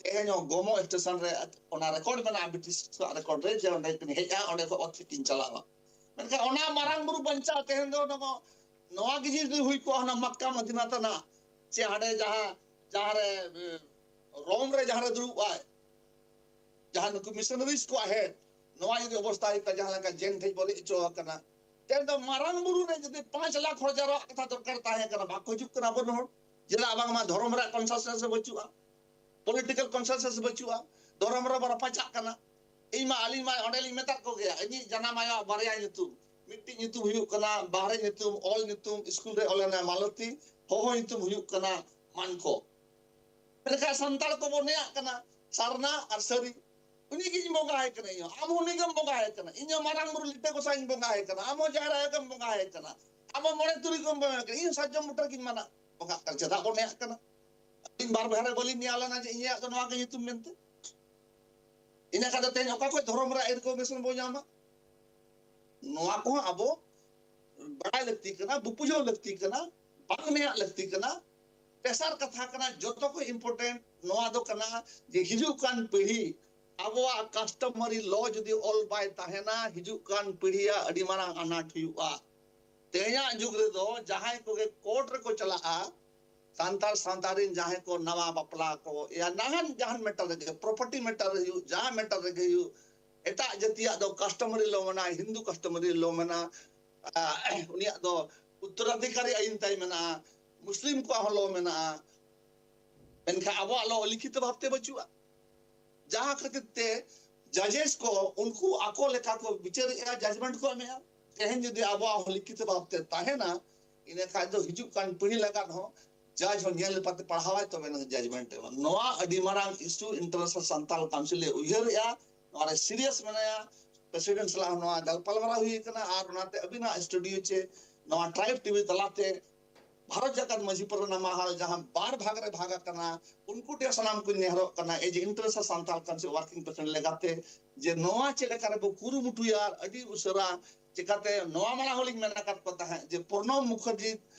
ᱛᱮᱦᱮᱧ ᱦᱚᱸ ᱜᱚᱢᱚ ᱥᱴᱮᱥᱚᱱ ᱨᱮ ᱚᱱᱟ ᱨᱮᱠᱚᱨᱰ ᱢᱮᱱᱟᱜᱼᱟ, ᱵᱨᱤᱴᱤᱥ ᱠᱚᱣᱟᱜ ᱨᱮᱠᱚᱨᱰ ᱨᱮ, ᱡᱮ ᱚᱸᱰᱮ ᱠᱤᱱ ᱦᱮᱡᱼᱟ, ᱚᱸᱰᱮ ᱠᱷᱚᱱ ᱚᱛ ᱛᱮᱠᱤᱱ ᱪᱟᱞᱟᱣᱟ᱾ ᱢᱮᱱᱠᱷᱟᱱ ᱚᱱᱟ ᱢᱟᱨᱟᱝ ᱵᱩᱨᱩ ᱵᱟᱧᱪᱟᱣ ᱛᱮᱦᱮᱧ ᱫᱚ ᱱᱚᱣᱟ, ᱱᱚᱣᱟ ᱜᱮ ᱡᱩᱫᱤ ᱦᱩᱭ ᱠᱚᱜᱼᱟ, ᱚᱱᱟ ᱢᱟᱠᱠᱟ ᱢᱟᱫᱤᱱᱟ ᱛᱟᱱᱟ, ᱥᱮ ᱦᱟᱸᱰᱮ ᱡᱟᱦᱟᱸ, ᱡᱟᱦᱟᱸ ᱨᱮ, ᱮ, ᱨᱳᱢ ᱨᱮ ᱡᱟᱦᱟᱸ ᱨᱮ ᱫᱩᱲᱩᱵ ᱟᱭ, ᱡᱟᱦᱟᱸ ᱱᱩᱠᱩ ᱢᱤᱥᱚᱱᱟᱨᱤᱡᱽ ᱠᱚᱣᱟᱜ ᱦᱮᱰ, ᱱᱚᱣᱟ ᱡᱩᱫᱤ ᱚᱵᱚᱥᱛᱟ ᱦᱩᱭᱩᱜ ᱠᱟᱱᱟ, ᱡᱟᱦᱟᱸ ᱞᱮᱠᱟ ᱡᱮᱱ ᱴᱷᱮᱡ ᱵᱚ ᱨᱮᱡ ᱦᱚᱪᱚ ᱟᱠᱟᱱᱟ, ᱛᱮᱦᱮᱧ ᱫᱚ ᱢᱟᱨᱟᱝ ᱵᱩᱨᱩ ᱨᱮ ᱡᱩᱫᱤ ᱯᱟᱸᱪ ᱞᱟᱠᱷ ᱦᱚᱲ ᱡᱟᱨᱣᱟᱜ ᱠᱟᱛᱷᱟ ᱫᱚᱨᱠᱟᱨ ᱛᱟᱦᱮᱸ ᱠᱟᱱᱟ, ᱵᱟᱠᱚ ᱦᱤᱡᱩᱜ ᱠᱟᱱᱟ ᱟᱵᱚ ᱦᱚᱲ᱾ ᱪᱮᱫᱟᱜ ᱵᱟᱝᱢᱟ ᱫᱷᱚᱨᱚᱢ ᱨᱮᱭᱟᱜ ᱠᱚᱱᱥᱮᱱᱥᱟᱥ ᱵᱟᱹᱪᱩᱜᱼᱟ, ᱯᱚᱞᱤᱴᱤᱠᱟᱞ ᱠᱚᱱᱥᱮᱱᱥᱟᱥ ᱵᱟᱹᱪᱩᱜᱼᱟ, ᱫᱷᱚᱨᱚᱢ ᱨᱮ ᱵᱚ ᱨᱟᱯᱟᱪᱟᱜ ᱠᱟᱱᱟ᱾ ᱤᱧ ᱢᱟ, ᱟᱹᱞᱤᱧ ᱢᱟ ᱚᱸᱰᱮ ᱞᱤᱧ ᱢᱮᱛᱟᱫ ᱠᱚᱜᱮᱭᱟ, ᱤᱧᱤᱡ ᱡᱟᱱᱟᱢ ᱟᱭᱳᱣᱟᱜ ᱵᱟᱨᱭᱟ ᱧᱩᱛᱩᱢ, ᱢᱤᱫᱴᱤᱡ ᱧᱩᱛᱩᱢ ᱦᱩᱭᱩᱜ ᱠᱟᱱᱟ ᱵᱟᱦᱨᱮ ᱧᱩᱛᱩᱢ, ᱚᱞ ᱧᱩᱛᱩᱢ, ᱥᱠᱩᱞ ᱨᱮ ᱚᱞ ᱮᱱᱟ ᱢᱟᱞᱚᱛᱤ, ᱦᱚᱦᱚ ᱧᱩᱛᱩᱢ ᱦᱩᱭᱩᱜ ᱠᱟᱱᱟ ᱢᱟᱱᱠᱚ᱾ ᱢᱮᱱᱠᱷᱟᱱ ᱥᱟᱱᱛᱟᱲ ᱠᱚᱵᱚ ᱱᱮᱭᱟᱜ ᱠᱟᱱᱟ ᱥᱟᱨᱱᱟ ᱟᱨ ᱥᱟᱹᱨᱤ᱾ ᱩᱱᱤ ᱜᱤᱧ ᱵᱚᱸᱜᱟ ᱟᱭ ᱠᱟᱱᱟ, ᱤᱧ ᱦᱚᱸ᱾ ᱟᱢ ᱦᱚᱸ ᱩᱱᱤ ᱜᱮᱢ ᱵᱚᱸᱜᱟ ᱟᱭ ᱠᱟᱱᱟ᱾ ᱤᱧ ᱦᱚᱸ ᱢᱟᱨᱟᱝ ᱵᱩᱨᱩ ᱞᱤᱴᱟᱹ ᱜᱚᱸᱥᱟᱭ ᱤᱧ ᱵᱚᱸᱜᱟ ᱟᱭ ᱠᱟᱱᱟ, ᱟᱢ ᱦᱚᱸ ᱡᱟᱦᱮᱨ ᱟᱭᱳ ᱜᱮᱢ ᱵᱚᱸᱜᱟ ᱟᱭ ᱠᱟᱱᱟ, ᱟᱢ ᱦᱚᱸ ᱢᱚᱬᱮ ᱛᱩᱨᱩᱭ ᱜᱮᱢ ᱵᱚᱸᱜᱟ ᱟᱭ ᱠᱟᱱᱟ᱾ ᱤᱧ ᱦᱚᱸ ᱥᱟᱨᱡᱚᱢ ᱵᱩᱴᱟᱹ ᱨᱮᱜᱤᱧ ᱢᱟᱱᱟᱜ ᱵᱚᱸᱜᱟᱜ ᱠᱟᱱᱟ᱾ ᱪᱮᱫᱟᱜ ᱵᱚᱱ ᱱᱮᱭᱟᱜ ᱠᱟᱱᱟ? ᱟᱹᱞᱤᱧ ᱵᱟᱨ ᱵᱚᱭᱦᱟ ᱨᱮ ᱵᱟᱹᱞᱤᱧ ᱱᱮᱭᱟ ᱞᱮᱱᱟ ᱡᱮ ᱤᱧᱟᱹᱜ ᱫᱚ ᱱᱚᱣᱟ ᱜᱮ ᱧᱩᱛᱩᱢ ᱢᱮᱱᱛᱮ᱾ ᱤᱱᱟᱹ ᱠᱷᱟᱱ ᱫᱚ ᱛᱮᱦᱮᱧ ᱚᱠᱟ ᱠᱷᱚᱱ ᱫᱷᱚᱨᱚᱢ ᱨᱮᱭᱟᱜ ᱨᱤᱠᱚᱜᱱᱤᱥᱚᱱ ᱵᱚᱱ ᱧᱟᱢᱟ? ᱱᱚᱣᱟ ᱠᱚᱦᱚᱸ ᱟᱵᱚ ᱵᱟᱲᱟᱭ ᱞᱟᱹᱠᱛᱤ ᱠᱟᱱᱟ, ᱵᱩᱯᱩᱡᱷᱟᱹᱣ ᱞᱟᱹᱠᱛᱤ ᱠᱟᱱᱟ, ᱵᱟᱝ ᱱᱮᱭᱟᱜ ᱞᱟᱹᱠᱛᱤ ᱠᱟᱱᱟ᱾ ᱛᱮᱥᱟᱨ ᱠᱟᱛᱷᱟ ᱠᱟᱱᱟ, ᱡᱚᱛᱚ ᱠᱷᱚᱱ important ᱱᱚᱣᱟ ᱫᱚ ᱠᱟᱱᱟ ᱡᱮ ᱦᱤᱡᱩᱜ ᱠᱟᱱ ᱯᱤᱲᱦᱤ ᱟᱵᱚᱣᱟᱜ customary law ᱡᱩᱫᱤ ᱚᱞ ᱵᱟᱭ ᱛᱟᱦᱮᱱᱟ, ᱦᱤᱡᱩᱜ ᱠᱟᱱ ᱯᱤᱲᱦᱤᱭᱟᱜ ᱟᱹᱰᱤ ᱢᱟᱨᱟᱝ ᱟᱱᱟᱴ ᱦᱩᱭᱩᱜᱼᱟ᱾ ᱛᱮᱦᱮᱧᱟᱜ ᱡᱩᱜᱽ ᱨᱮᱫᱚ ᱡᱟᱦᱟᱸᱭ ᱠᱚᱜᱮ ᱠᱳᱨᱴ ᱨᱮᱠᱚ ᱪᱟᱞᱟᱜᱼᱟ, ᱥᱟᱱᱛᱟᱲ ᱥᱟᱶᱛᱟ ᱨᱮᱱ ᱡᱟᱦᱟᱸᱭ ᱠᱚ ᱱᱟᱣᱟ ᱵᱟᱯᱞᱟ ᱠᱚ, ᱭᱟ ᱱᱟᱦᱟᱱ ᱡᱟᱦᱟᱱ ᱢᱮᱴᱟᱨ ᱨᱮᱜᱮ, ᱯᱨᱚᱯᱟᱨᱴᱤ ᱢᱮᱴᱟᱨ ᱨᱮ ᱦᱩᱭᱩᱜ, ᱡᱟᱦᱟᱸ ᱢᱮᱴᱟᱨ ᱨᱮᱜᱮ ᱦᱩᱭᱩᱜ, ᱮᱴᱟᱜ ᱡᱟᱹᱛᱤᱭᱟᱜ ᱫᱚ customary law ᱢᱮᱱᱟᱜᱼᱟ, ᱦᱤᱱᱫᱩ customary law ᱢᱮᱱᱟᱜᱼᱟ, ᱟᱨ ᱩᱱᱤᱭᱟᱜ ᱫᱚ ᱩᱛᱛᱚᱨᱟᱫᱷᱤᱠᱟᱨᱤ ᱟᱹᱭᱤᱱ ᱛᱟᱭ ᱢᱮᱱᱟᱜᱼᱟ, ᱢᱩᱥᱞᱤᱢ ᱠᱚᱣᱟᱜ ᱦᱚᱸ law ᱢᱮᱱᱟᱜᱼᱟ᱾ ᱢᱮᱱᱠᱷᱟᱱ ᱟᱵᱚᱣᱟᱜ law ᱞᱤᱠᱷᱤᱛᱚ ᱵᱷᱟᱵᱛᱮ ᱵᱟᱹᱪᱩᱜᱼᱟ, ᱡᱟᱦᱟᱸ ᱠᱷᱟᱹᱛᱤᱨ ᱛᱮ ᱡᱟᱡᱮᱥ ᱠᱚ ᱩᱱᱠᱩ ᱟᱠᱚ ᱞᱮᱠᱟ ᱠᱚ ᱵᱤᱪᱟᱹᱨᱮᱜᱼᱟ, ᱡᱟᱡᱢᱮᱱᱴ ᱠᱚ ᱮᱢᱮᱜᱼᱟ᱾ ᱛᱮᱦᱮᱧ ᱡᱩᱫᱤ ᱟᱵᱚᱣᱟᱜ ᱦᱚᱸ ᱞᱤᱠᱷᱤᱛ ᱵᱷᱟᱵᱛᱮ ᱛᱟᱦᱮᱱᱟ, ᱤᱱᱟᱹ ᱠᱷᱟᱡ ᱫᱚ ᱦᱤᱡᱩᱜ ᱠᱟᱱ ᱯᱤᱲᱦᱤ ᱞᱟᱜᱟᱫ ᱦᱚᱸ ᱡᱟᱡᱽ ᱦᱚᱸ ᱧᱮᱞ ᱞᱮᱯᱟᱛᱮ ᱯᱟᱲᱦᱟᱣᱟᱭ, ᱛᱚᱵᱮ ᱱᱟᱜ ᱡᱟᱡᱽᱢᱮᱱᱴ ᱮᱢᱟ᱾ ᱱᱚᱣᱟ ᱟᱹᱰᱤ ᱢᱟᱨᱟᱝ ᱤᱥᱩ ᱤᱱᱴᱟᱨᱱᱮᱥᱱᱟᱞ ᱥᱟᱱᱛᱟᱞ ᱠᱟᱣᱩᱱᱥᱤᱞ ᱮ ᱩᱭᱦᱟᱹᱨᱮᱜᱼᱟ, ᱱᱚᱣᱟ ᱨᱮ ᱥᱤᱨᱤᱭᱟᱥ ᱢᱮᱱᱟᱭᱟ᱾ ᱯᱨᱮᱥᱤᱰᱮᱱᱴ ᱥᱟᱞᱟᱜ ᱦᱚᱸ ᱱᱚᱣᱟ ᱜᱟᱞᱯᱟᱞᱢᱟᱨᱟᱣ ᱦᱩᱭ ᱟᱠᱟᱱᱟ ᱟᱨ ᱚᱱᱟᱛᱮ ᱟᱹᱵᱤᱱᱟᱜ ᱥᱴᱩᱰᱤᱭᱳ ᱪᱮ ᱱᱚᱣᱟ ᱴᱨᱟᱭᱤᱵᱽ ᱴᱤᱵᱷᱤ ᱛᱟᱞᱟᱛᱮ ᱵᱷᱟᱨᱚᱛ ᱡᱟᱠᱟᱛ ᱢᱟᱹᱡᱷᱤ ᱯᱟᱨᱜᱟᱱᱟ ᱢᱟᱦᱟᱞ ᱡᱟᱦᱟᱸ ᱵᱟᱨ ᱵᱷᱟᱜᱽ ᱨᱮ ᱵᱷᱟᱜᱽ ᱟᱠᱟᱱᱟ, ᱩᱱᱠᱩ ᱴᱷᱮᱱ ᱥᱟᱱᱟᱢ ᱠᱚᱧ ᱱᱮᱦᱚᱨᱚᱜ ᱠᱟᱱᱟ, as international Santal council working president ᱞᱮᱠᱟᱛᱮ, ᱡᱮ ᱱᱚᱣᱟ ᱪᱮᱫ ᱞᱮᱠᱟ ᱨᱮᱵᱚ ᱠᱩᱨᱩᱢᱩᱴᱩᱭᱟ ᱟᱨ ᱟᱹᱰᱤ ᱩᱥᱟᱹᱨᱟ ᱪᱮᱠᱟᱛᱮ ᱱᱚᱣᱟ ᱢᱟᱲᱟᱝ ᱦᱚᱸᱞᱤᱧ ᱢᱮᱱ ᱟᱠᱟᱫ ᱠᱚ ᱛᱟᱦᱮᱸᱫ ᱡᱮ ᱯᱨᱚᱱᱚᱵ ᱢᱩᱠᱷᱟᱨᱡᱤ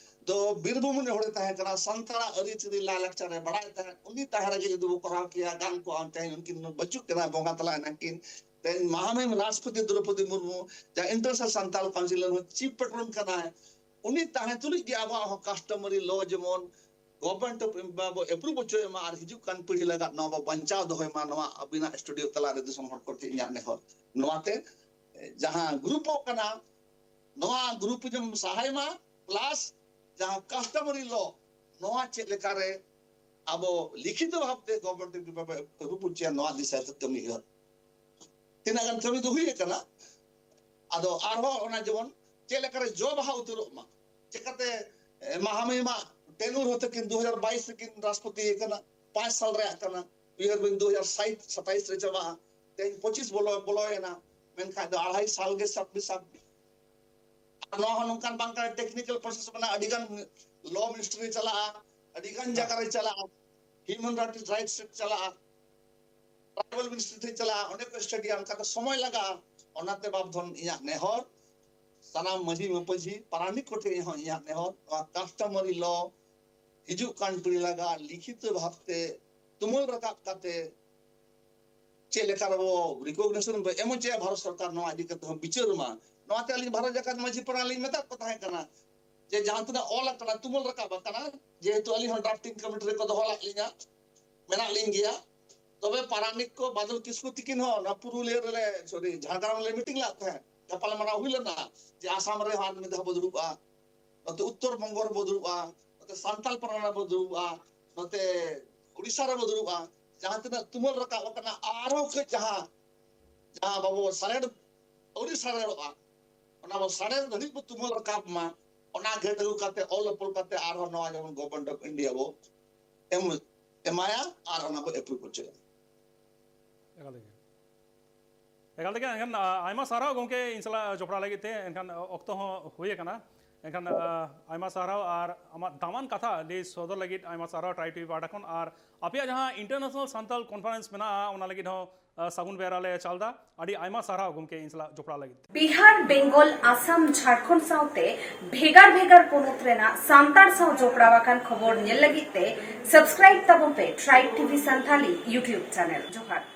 ᱫᱚ ᱵᱤᱨᱵᱷᱩᱢ ᱨᱤᱱᱤᱡ ᱦᱚᱲᱮ ᱛᱟᱦᱮᱸ ᱠᱟᱱᱟ, ᱥᱟᱱᱛᱟᱲᱟᱜ ᱟᱹᱨᱤᱪᱟᱹᱞᱤ ᱞᱟᱭᱼᱞᱟᱠᱪᱟᱨ ᱮ ᱵᱟᱲᱟᱭ ᱛᱟᱦᱮᱸᱫ, ᱩᱱᱤ ᱛᱟᱦᱮᱸ ᱨᱮᱜᱮ ᱡᱩᱫᱤ ᱵᱚ ᱠᱚᱨᱟᱣ ᱠᱮᱭᱟ ᱜᱟᱱ ᱠᱚᱜᱼᱟ᱾ ᱛᱮᱦᱮᱧ ᱩᱱᱠᱤᱱ ᱵᱟᱹᱪᱩᱜ ᱠᱤᱱᱟ, ᱵᱚᱸᱜᱟ ᱛᱟᱞᱟ ᱮᱱᱟ ᱠᱤᱱ᱾ ᱛᱮᱦᱮᱧ ᱢᱟᱦᱟᱢᱩᱦᱤᱢ ᱨᱟᱥᱴᱨᱚᱯᱚᱛᱤ ᱫᱨᱚᱯᱚᱫᱤ ᱢᱩᱨᱢᱩ ᱡᱟᱦᱟᱸ ᱤᱱᱴᱟᱨᱱᱮᱥᱱᱟᱞ ᱥᱟᱱᱛᱟᱞ ᱠᱟᱣᱩᱱᱥᱤᱞ ᱨᱮᱱ ᱪᱤᱯ ᱯᱮᱴᱨᱚᱱ ᱠᱟᱱᱟᱭ, ᱩᱱᱤ ᱛᱟᱦᱮᱸ ᱛᱩᱞᱩᱡ ᱜᱮ ᱟᱵᱚᱣᱟᱜ ᱦᱚᱸ ᱠᱟᱥᱴᱚᱢᱟᱨᱤ ᱞᱚ ᱡᱮᱢᱚᱱ ᱜᱚᱵᱷᱚᱨᱱᱢᱮᱱᱴ ᱵᱚ ᱮᱯᱨᱩᱵᱷ ᱦᱚᱪᱚᱭ ᱢᱟ ᱟᱨ ᱦᱤᱡᱩᱜ ᱠᱟᱱ ᱯᱤᱲᱦᱤ ᱞᱟᱜᱟᱫ ᱱᱚᱣᱟ ᱵᱚ ᱵᱟᱧᱪᱟᱣ ᱫᱚᱦᱚᱭ ᱢᱟ, ᱱᱚᱣᱟ ᱟᱹᱵᱤᱱᱟᱜ ᱥᱴᱩᱰᱤᱭᱳ ᱛᱟᱞᱟᱨᱮ ᱫᱤᱥᱚᱢ ᱦᱚᱲ ᱠᱚ ᱴᱷᱮᱱ ᱤᱧᱟᱹᱜ ᱱᱮᱦᱚᱨ᱾ ᱱᱚᱣᱟᱛᱮ ᱡᱟᱦᱟᱸ ᱜᱨᱩᱯᱚᱜ ᱠᱟᱱᱟ, ᱱᱚᱣᱟ ᱜᱨᱩᱯ ᱡᱮᱢᱚᱱ ᱥᱟᱦᱟᱭ ᱢᱟ, ᱯᱞᱟᱥ ᱡᱟᱦᱟᱸ ᱠᱟᱥᱴᱚᱢᱟᱨᱤ ᱞᱚ, ᱱᱚᱣᱟ ᱪᱮᱫ ᱞᱮᱠᱟᱨᱮ ᱟᱵᱚ ᱞᱤᱠᱷᱤᱛᱚ ᱵᱷᱟᱵᱛᱮ ᱜᱚᱵᱷᱚᱨᱱᱢᱮᱱᱴ ᱨᱩᱯ ᱦᱚᱪᱚᱭᱟ, ᱱᱚᱣᱟ ᱫᱤᱥᱟᱹ ᱛᱮ ᱠᱟᱹᱢᱤ ᱦᱩᱭᱩᱜᱼᱟ᱾ ᱛᱤᱱᱟᱹᱜ ᱜᱟᱱ ᱠᱟᱹᱢᱤ ᱫᱚ ᱦᱩᱭ ᱟᱠᱟᱱᱟ, ᱟᱫᱚ ᱟᱨᱦᱚᱸ ᱚᱱᱟ ᱡᱮᱢᱚᱱ ᱪᱮᱫ ᱞᱮᱠᱟᱨᱮ ᱡᱚ ᱵᱟᱦᱟ ᱩᱛᱟᱹᱨᱚᱜ ᱢᱟ, ᱪᱮᱠᱟᱛᱮ ᱮ, ᱢᱟᱦᱟᱢᱩᱦᱤᱢ ᱟᱜ ᱴᱮᱱᱩᱨ ᱦᱚᱸ ᱛᱟᱹᱠᱤᱱ ᱫᱩ ᱦᱟᱡᱟᱨ ᱵᱟᱭᱤᱥ ᱨᱮᱠᱤᱱ ᱨᱟᱥᱴᱨᱚᱯᱚᱛᱤ ᱟᱠᱟᱱᱟ, ᱯᱟᱸᱪ ᱥᱟᱞ ᱨᱮᱭᱟᱜ ᱠᱟᱱᱟ, ᱩᱭᱦᱟᱹᱨ ᱵᱤᱱ ᱫᱩ ᱦᱟᱡᱟᱨ ᱥᱟᱛᱟᱭᱤᱥ ᱨᱮ ᱪᱟᱵᱟᱜᱼᱟ, ᱛᱮᱦᱮᱧ ᱯᱚᱸᱪᱤᱥ ᱵᱚᱞᱚ ᱵᱚᱞᱚᱭᱮᱱᱟ, ᱢᱮᱱᱠᱷᱟᱱ ᱫᱚ ᱟᱲᱟᱭ ᱥᱟᱞ ᱜᱮ ᱥᱟᱵ ᱵᱤᱱ ᱥᱟᱵ ᱵᱤᱱ᱾ ᱟᱨ ᱱᱚᱣᱟ ᱦᱚᱸ ᱱᱚᱝᱠᱟᱱ ᱵᱟᱝ ᱠᱟᱱᱟ, ᱴᱮᱠᱱᱤᱠᱮᱞ ᱯᱨᱚᱥᱮᱥ ᱢᱮᱱᱟᱜᱼᱟ, ᱟᱹᱰᱤ ᱜᱟᱱ ᱞᱚ ᱢᱤᱱᱤᱥᱴᱨᱤ ᱨᱮ ᱪᱟᱞᱟᱜᱼᱟ, ᱟᱹᱰᱤ ᱜᱟᱱ ᱡᱟᱭᱜᱟ ᱨᱮ ᱪᱟᱞᱟᱜᱼᱟ, ᱦᱤᱭᱩᱢᱮᱱ ᱨᱟᱭᱤᱴᱥ ᱨᱮ ᱪᱟᱞᱟᱜᱼᱟ, ᱴᱨᱟᱭᱵᱟᱞ ᱢᱤᱱᱤᱥᱴᱨᱤ ᱴᱷᱮᱱ ᱪᱟᱞᱟᱜᱼᱟ, ᱚᱸᱰᱮ ᱠᱚ ᱥᱴᱟᱰᱤᱭᱟ, ᱚᱱᱠᱟ ᱫᱚ ᱥᱚᱢᱚᱭ ᱞᱟᱜᱟᱜᱼᱟ᱾ ᱚᱱᱟᱛᱮ ᱵᱟᱵᱫᱷᱚᱱ ᱤᱧᱟᱹᱜ ᱱᱮᱦᱚᱨ, ᱥᱟᱱᱟᱢ ᱢᱟᱹᱡᱷᱤ ᱢᱟᱯᱟᱹᱡᱷᱤ ᱯᱟᱨᱟᱱᱤᱠ ᱠᱚᱴᱷᱮᱱ ᱦᱚᱸ ᱤᱧᱟᱹᱜ ᱱᱮᱦᱚᱨ, ᱱᱚᱣᱟ ᱠᱟᱥᱴᱚᱢᱟᱨᱤ ᱞᱚ ᱦᱤᱡᱩᱜ ᱠᱟᱱ ᱯᱤᱲᱦᱤ ᱞᱟᱜᱟᱫ ᱞᱤᱠᱷᱤᱛᱚ ᱵᱷᱟᱵᱛᱮ ᱛᱩᱢᱟᱹᱞ ᱨᱟᱠᱟᱵ ᱠᱟᱛᱮ ᱪᱮᱫ ᱞᱮᱠᱟ ᱨᱮᱵᱚ ᱨᱤᱠᱚᱜᱱᱤᱥᱚᱱ ᱵᱚ ᱮᱢ ᱦᱚᱪᱚᱭᱟ, ᱵᱷᱟᱨᱚᱛ ᱥᱚᱨᱠᱟᱨ ᱱᱚᱣᱟ ᱤᱫᱤ ᱠᱟᱛᱮ ᱦᱚᱸ ᱵᱤᱪᱟᱹᱨ ᱢᱟ᱾ ᱱᱚᱣᱟᱛᱮ ᱟᱹᱞᱤᱧ ᱵᱷᱟᱨᱚᱛ ᱡᱟᱠᱟᱛ ᱢᱟᱹᱡᱷᱤ ᱯᱟᱨᱟᱱᱤᱠ ᱞᱤᱧ ᱢᱮᱛᱟᱫ ᱠᱚ ᱛᱟᱦᱮᱸ ᱠᱟᱱᱟ ᱡᱮ ᱡᱟᱦᱟᱸ ᱛᱤᱱᱟᱹᱜ ᱚᱞ ᱟᱠᱟᱱᱟ, ᱛᱩᱢᱟᱹᱞ ᱨᱟᱠᱟᱵ ᱟᱠᱟᱱᱟ, ᱡᱮᱦᱮᱛᱩ ᱟᱹᱞᱤᱧ ᱦᱚᱸ ᱰᱨᱟᱯᱴᱤᱝ ᱠᱚᱢᱤᱴᱤ ᱨᱮᱠᱚ ᱫᱚᱦᱚ ᱞᱮᱫ ᱞᱤᱧᱟ, ᱢᱮᱱᱟᱜ ᱞᱤᱧ ᱜᱮᱭᱟ᱾ ᱛᱚᱵᱮ ᱯᱟᱨᱟᱱᱤᱠ ᱠᱚ ᱵᱟᱫᱚᱞ ᱠᱤᱥᱠᱩ ᱛᱤᱠᱤᱱ ᱦᱚᱸ ᱚᱱᱟ ᱯᱩᱨᱩᱞᱤᱭᱟᱹ ᱨᱮᱞᱮ, ᱥᱚᱨᱤ, ᱡᱷᱟᱲᱜᱨᱟᱢ ᱨᱮᱞᱮ ᱢᱤᱴᱤᱝ ᱞᱮᱫ ᱛᱟᱦᱮᱸᱫ, ᱜᱟᱯᱟᱞ ᱢᱟᱨᱟᱣ ᱦᱩᱭ ᱞᱮᱱᱟ ᱡᱮ ᱟᱥᱟᱢ ᱨᱮ ᱟᱨ ᱢᱤᱫ ᱫᱷᱟᱣ ᱵᱚ ᱫᱩᱲᱩᱵᱼᱟ, ᱱᱚᱛᱮ ᱩᱛᱛᱚᱨ ᱵᱚᱝᱜᱚ ᱨᱮᱵᱚ ᱫᱩᱲᱩᱵᱼᱟ, ᱱᱚᱛᱮ ᱥᱟᱱᱛᱟᱞ ᱯᱟᱨᱜᱟᱱᱟ ᱨᱮᱵᱚ ᱫᱩᱲᱩᱵᱼᱟ, ᱱᱚᱛᱮ ᱩᱲᱤᱥᱥᱟ ᱨᱮᱵᱚ ᱫᱩᱲᱩᱵᱼᱟ᱾ ᱡᱟᱦᱟᱸ ᱛᱤᱱᱟᱹᱜ ᱛᱩᱢᱟᱹᱞ ᱨᱟᱠᱟᱵ ᱟᱠᱟᱱᱟ, ᱟᱨᱦᱚᱸ ᱠᱟᱹᱡ ᱡᱟᱦᱟᱸ, ᱡᱟᱦᱟᱸ ᱵᱟᱵᱚ ᱥᱟᱨᱮᱲ, ᱟᱹᱣᱨᱤ ᱥᱟᱨᱮᱲᱚᱜᱼᱟ, ᱚᱱᱟ ᱵᱚ ᱥᱟᱬᱮᱥ ᱫᱷᱟᱹᱵᱤᱡ ᱵᱚ ᱛᱩᱢᱟᱹᱞ ᱨᱟᱠᱟᱵ ᱢᱟ᱾ ᱚᱱᱟ ᱜᱮᱫ ᱟᱹᱜᱩ ᱠᱟᱛᱮ ᱚᱞ ᱚᱯᱚᱞ ᱠᱟᱛᱮ ᱟᱨᱦᱚᱸ ᱱᱚᱣᱟ ᱡᱮᱢᱚᱱ Government of India ᱵᱚ ᱮᱢ ᱮᱢᱟᱭᱟ ᱟᱨ ᱚᱱᱟ ᱵᱚ approve ᱦᱚᱪᱚᱭᱟ᱾ ᱮᱠᱟᱞ ᱛᱮᱜᱮ ᱮᱠᱟᱞ ᱛᱮᱜᱮ ᱮᱱᱠᱷᱟᱱ ᱟ, ᱟᱭᱢᱟ ᱥᱟᱨᱦᱟᱣ ᱜᱚᱢᱠᱮ ᱤᱧ ᱥᱟᱞᱟᱜ ᱡᱚᱯᱲᱟᱣ ᱞᱟᱹᱜᱤᱫ ᱛᱮ᱾ ᱮᱱᱠᱷᱟᱱ ᱟ, ᱚᱠᱛᱚ ᱦᱚᱸ ᱦᱩᱭ ᱟᱠᱟᱱᱟ᱾ ᱮᱱᱠᱷᱟᱱ ᱟ, ᱟᱭᱢᱟ ᱥᱟᱨᱦᱟᱣ ᱟᱨ ᱟᱢᱟᱜ ᱫᱟᱢᱟᱱ ᱠᱟᱛᱷᱟ ᱞᱟᱹᱭ ᱥᱚᱫᱚᱨ ᱞᱟᱹᱜᱤᱫ ᱟᱭᱢᱟ ᱥᱟᱨᱦᱟᱣ Tri T V ᱯᱟᱦᱴᱟ ᱠᱷᱚᱱ᱾ ᱟᱨ ᱟᱯᱮᱭᱟᱜ ᱡᱟᱦᱟᱸ International Santal Conference ᱢᱮᱱᱟᱜᱼᱟ, ᱚᱱᱟ ᱞᱟᱹᱜᱤᱫ ᱦᱚᱸ ᱟ, ᱥᱟᱹᱜᱩᱱ ᱵᱮᱨᱟ ᱞᱮ ᱪᱟᱞ ᱮᱫᱟ᱾ ᱟᱹᱰᱤ ᱟᱭᱢᱟ ᱥᱟᱨᱦᱟᱣ ᱜᱚᱢᱠᱮ ᱤᱧ ᱥᱟᱞᱟᱜ ᱡᱚᱯᱲᱟᱣ ᱞᱟᱹᱜᱤᱫ ᱛᱮ᱾ ᱵᱤᱦᱟᱨ, ᱵᱮᱝᱜᱚᱞ, ᱟᱥᱟᱢ, ᱡᱷᱟᱲᱠᱷᱚᱸᱰ ᱥᱟᱶᱛᱮ ᱵᱷᱮᱜᱟᱨ ᱵᱷᱮᱜᱟᱨ ᱯᱚᱱᱚᱛ ᱨᱮᱱᱟᱜ ᱥᱟᱱᱛᱟᱲ ᱥᱟᱶ ᱡᱚᱯᱲᱟᱣ ᱟᱠᱟᱱ ᱠᱷᱚᱵᱚᱨ ᱧᱮᱞ ᱞᱟᱹᱜᱤᱫ ᱛᱮ subscribe ᱛᱟᱵᱚᱱ ᱯᱮ Tribe T V Santali YouTube channel᱾ ᱡᱚᱦᱟᱨ᱾